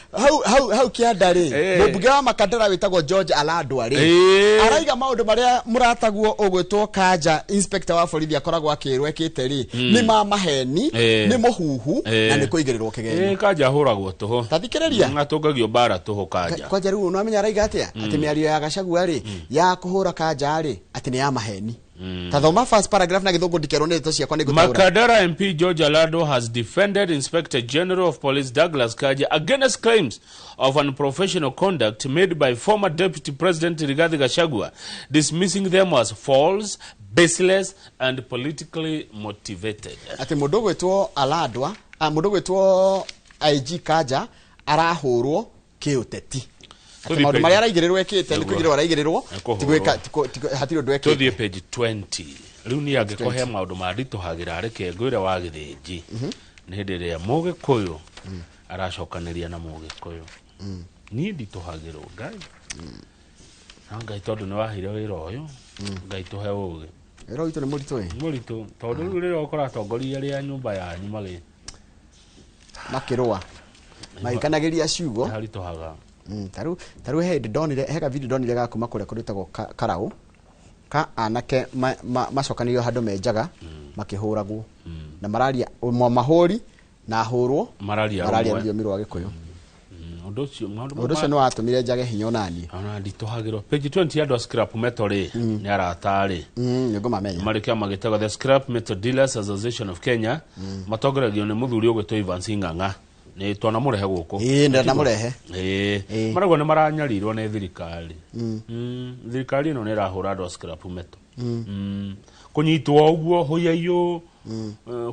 hau kĩanda rĩ, mũmbunge wa Makandara wĩtagwo George Aladwa rĩ, araiga maũndũ marĩa mũrataguo ũgwĩtwo Kanja, inspector wa borithi, akoragwo akĩrwo ekĩte rĩ, nĩ ma maheni, nĩ mũhuhu na nĩ kũigĩrĩrwo kĩgenyo. Kanja ahũragwo tũhũ. Ta thikĩrĩria. Atũngagio mbara tũhũ Kanja. Kwanja rĩu nĩwamenya araiga atĩa? Atĩ mĩario ya Gachagua rĩ, ya kũhũra Kanja rĩ, atĩ nĩ ya maheni. Ta thoma first paragraph na gĩthũngũ ndikerwo nĩ ndeto ciakwa nĩ ngũtaũra. Makadara MP George Alado has defended Inspector General of Police Douglas Kaja against claims of unprofessional conduct made by former Deputy President Rigathi Gachagua, dismissing them as false, baseless, and politically motivated. Atĩ mũndũ ũgwĩtwo Aladwa, mũndũ ũgwĩtwo IG Kanja arahũrwo kĩũteti, atĩ Tũthiĩ maũndũ page- marĩa araigĩrĩrwo ekĩte nĩ Nĩguo. kũigĩrĩrwo araigĩrĩrwo. Nĩ kũhũrwo. Tigwĩka hatirĩ ũndũ ekĩte. Tũthiĩ page 20. Rĩu niĩ angĩkorwo he maũndũ manditũhagĩra, reke ngwĩre wa gĩthĩnji, nĩ hĩndĩ ĩrĩa mũgĩkũyũ aracokanĩria na mũgĩkũyũ. Niĩ nditũhagĩrwo Ngai na Ngai, tondũ nĩ waheire wĩra ũyũ, Ngai tũhe ũgĩ. Wĩra witũ nĩ mũritũ ĩ. Mũritũ, tondũ rĩu rĩrĩa ũkora atongoria arĩa a nyũmba yanyu magĩ Makĩrũa magĩkanagĩria ciugo. Haritũhaga. Tarĩu he hĩndĩ ndonire he video ndonire ga kuma kũrĩa kũrĩtagwo Karau ka anake macokanĩrĩrio handũ menjaga makĩhũragwo na mararia ũmwe mahũri na ahũrwo. Mararia mararia rũmwe. Rũthiomi rwa Gĩkũyũ. Ũndũ ũcio maũndũ Ũndũ ũcio nĩ watũmire njage hinya onaniĩ. Ona nditũhagĩrwo. Page 20, andũ a scrap metal rĩ, nĩ arata rĩ. Nĩ ngũmamenya. Marĩ kĩama gĩtagwo the Scrap Metal Dealers Association of Kenya, matongoragio nĩ mũthuri ũgwĩtwo Evans Ng'ang'a. Nĩ twanamũrehe gũkũ. Ĩĩ, ndanamũrehe. Ĩĩ. Ĩĩ. Marauga nĩ maranyarirwo nĩ thirikari. Thirikari ĩno nĩ ĩrahũra andũ a scrap metal. Kũnyitwo ũguo hũyaiyũ,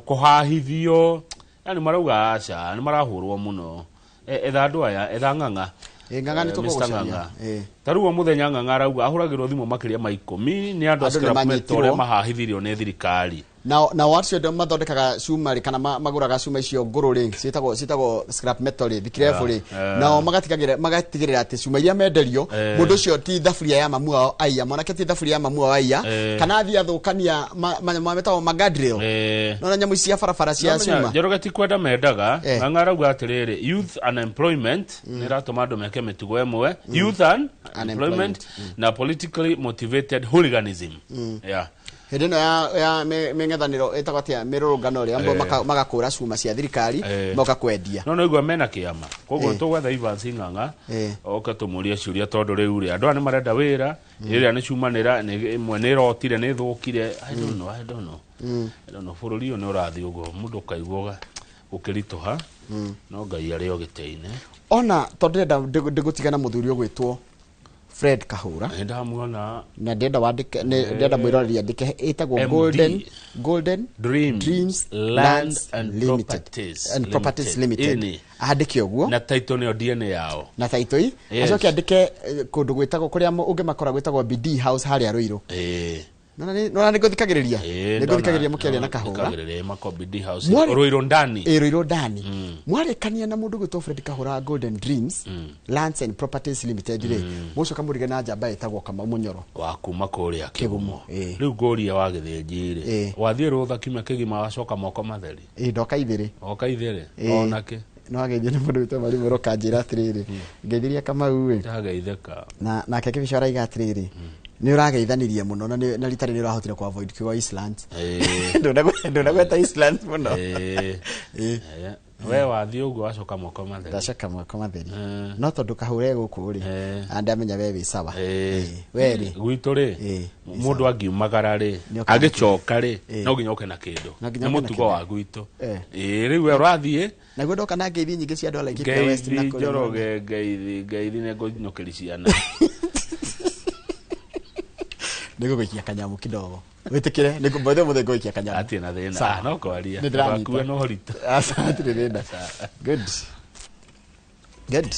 kũhahithio, yani marauga aca, nĩ marahũrwo mũno. Etha andũ aya, etha Ng'ang'a. Ĩĩ, Ng'ang'a nĩ Mr. tũkũgũcaria. Ng'ang'a. Ĩĩ. Ta rĩu o mũthenya Ng'ang'a arauga ahũragĩrwo thimũ makĩria ma 10 nĩ andũ a Andũ nĩ scrap metal manyitirwo. arĩa mahahithirio nĩ thirikari. Nao acio andũ mathondekaga cuma rĩ, kana magũraga cuma icio ngũrũ rĩ, ciĩtagwo scrap metal rĩ, thikirebu rĩ, nao magatigĩrĩra atĩ cuma iria menderio, mũndũ ũcio ti thaburia ya mamu wao aiya, mwanake ti thaburia ya mamu wao aiya, kana athiĩ athũkania manyamũ metagwo magadrill, nona nyamũ ici cia barabara cia Nĩwamenya, cuma. Njoroge ti kwenda mendaga. Ng'ang'a arauga atĩrĩrĩ, youth unemployment nĩ ĩratũma andũ meke mĩtugo ĩmwe, youth unemployment na politically motivated hooliganism, yeah. Hĩndĩ ĩno ya mĩng'ethanĩro ĩtagwo atĩa, mĩrũrũngano rĩ, ambo magakũra cuma cia thirikari, moka kwendia. No naigua mena kĩama, koguo tũgwetha Evans Ng'ang'a oke tũmũrie ciũria, tondũ rĩu rĩ, andũ aya nĩ marenda wĩra, ĩrĩa nĩ cumanĩra ĩmwe nĩ ĩrotire, nĩ ĩthũkire. I don't know, I don't know, I don't know. Bũrũri ũyũ nĩ ũrathiĩ ũguo mũndũ ũkaigua gũkĩritũha, no Ngai arĩ o gĩtĩ-inĩ. Ona tondũ ndĩrenda ndĩgũtigana mũthuri ũgwĩtwo Fred Kahũra. Nĩ ndamuona. Na ndĩrenda wandĩke, ndĩrenda mwĩroreri andĩke, ĩtagwo MD. Golden Dreams, Dreams Land Lands and Limited. Properties And Properties Limited. Limited. Ĩni. Andĩke ũguo. Na title nĩyo DNA yao. Na taito i acoke andĩke kũndũ gwĩtagwo kũrĩa ũngĩmakora gwĩtagwo BD House harĩa Rũirũ. Nona nĩ ngũthikagĩrĩria, nĩ ngũthikagĩrĩria mũkĩaria na Kahũra. Thikagĩrĩria mako BD House Rũirũ ndani. Ĩ, Rũirũ ndani. Mwarĩkania na mũndũ gwĩtwo Fred Kahũra, Golden Dreams Lands and Properties Limited rĩ, mũcoka mũrige na njamba ĩtagwo Kamau Mũnyoro. Wa kuma kũrĩa Kĩgumo. Kĩgumo. Rĩu ngũria wa gĩthĩnji rĩ, wathiĩ rũtha kiumia kĩgima wacoka moko matheri? Ĩ, ndoka ithĩrĩ. Oka ithĩrĩ. Onake. No ageithio nĩ mũndũ wĩtwo Marimũ kanjĩra atĩrĩrĩ, ngeithiria Kamau ĩ. Ndageithĩka. Na nake kĩbico araiga atĩrĩrĩ, nĩ ũrageithanirie mũno na na rita rĩrĩ nĩ ũrahotire ku avoid kiugo Eastlands. Ndũnagweta Eastlands mũno. We wathiĩ ũguo wacoka moko matheri? Ndacoka moko matheri, no tondũ Kahũre gũkũ rĩ, andamenya we wĩ sawa. We rĩ? Gwitũ rĩ, mũndũ angiumagara rĩ, Nĩ oka na agĩcoka rĩ, no nginya oke na kĩndũ. No nginya Nĩ oke na mũtugo kĩndũ. wa gwitũ. Ĩĩ, rĩu we ũrathiĩ. Naguo ndoka na ngeithi nyingĩ cia andũ a Laikipia West na Ngeithi kũrĩa. Njoroge, ngeithi, ngeithi nĩ ngũnyũkĩri ciana. Nĩ ngũgũikia kanyamũ kidogo wĩtĩkĩre, nĩ ngũmũthĩ mũthĩ ngũikia kanyamũ. Atirĩ na thĩna. Sawa. No kwaria. Nĩ ndĩranyita. Ndũgakue na ũritũ. Aca, hatirĩ thĩna. Good, good.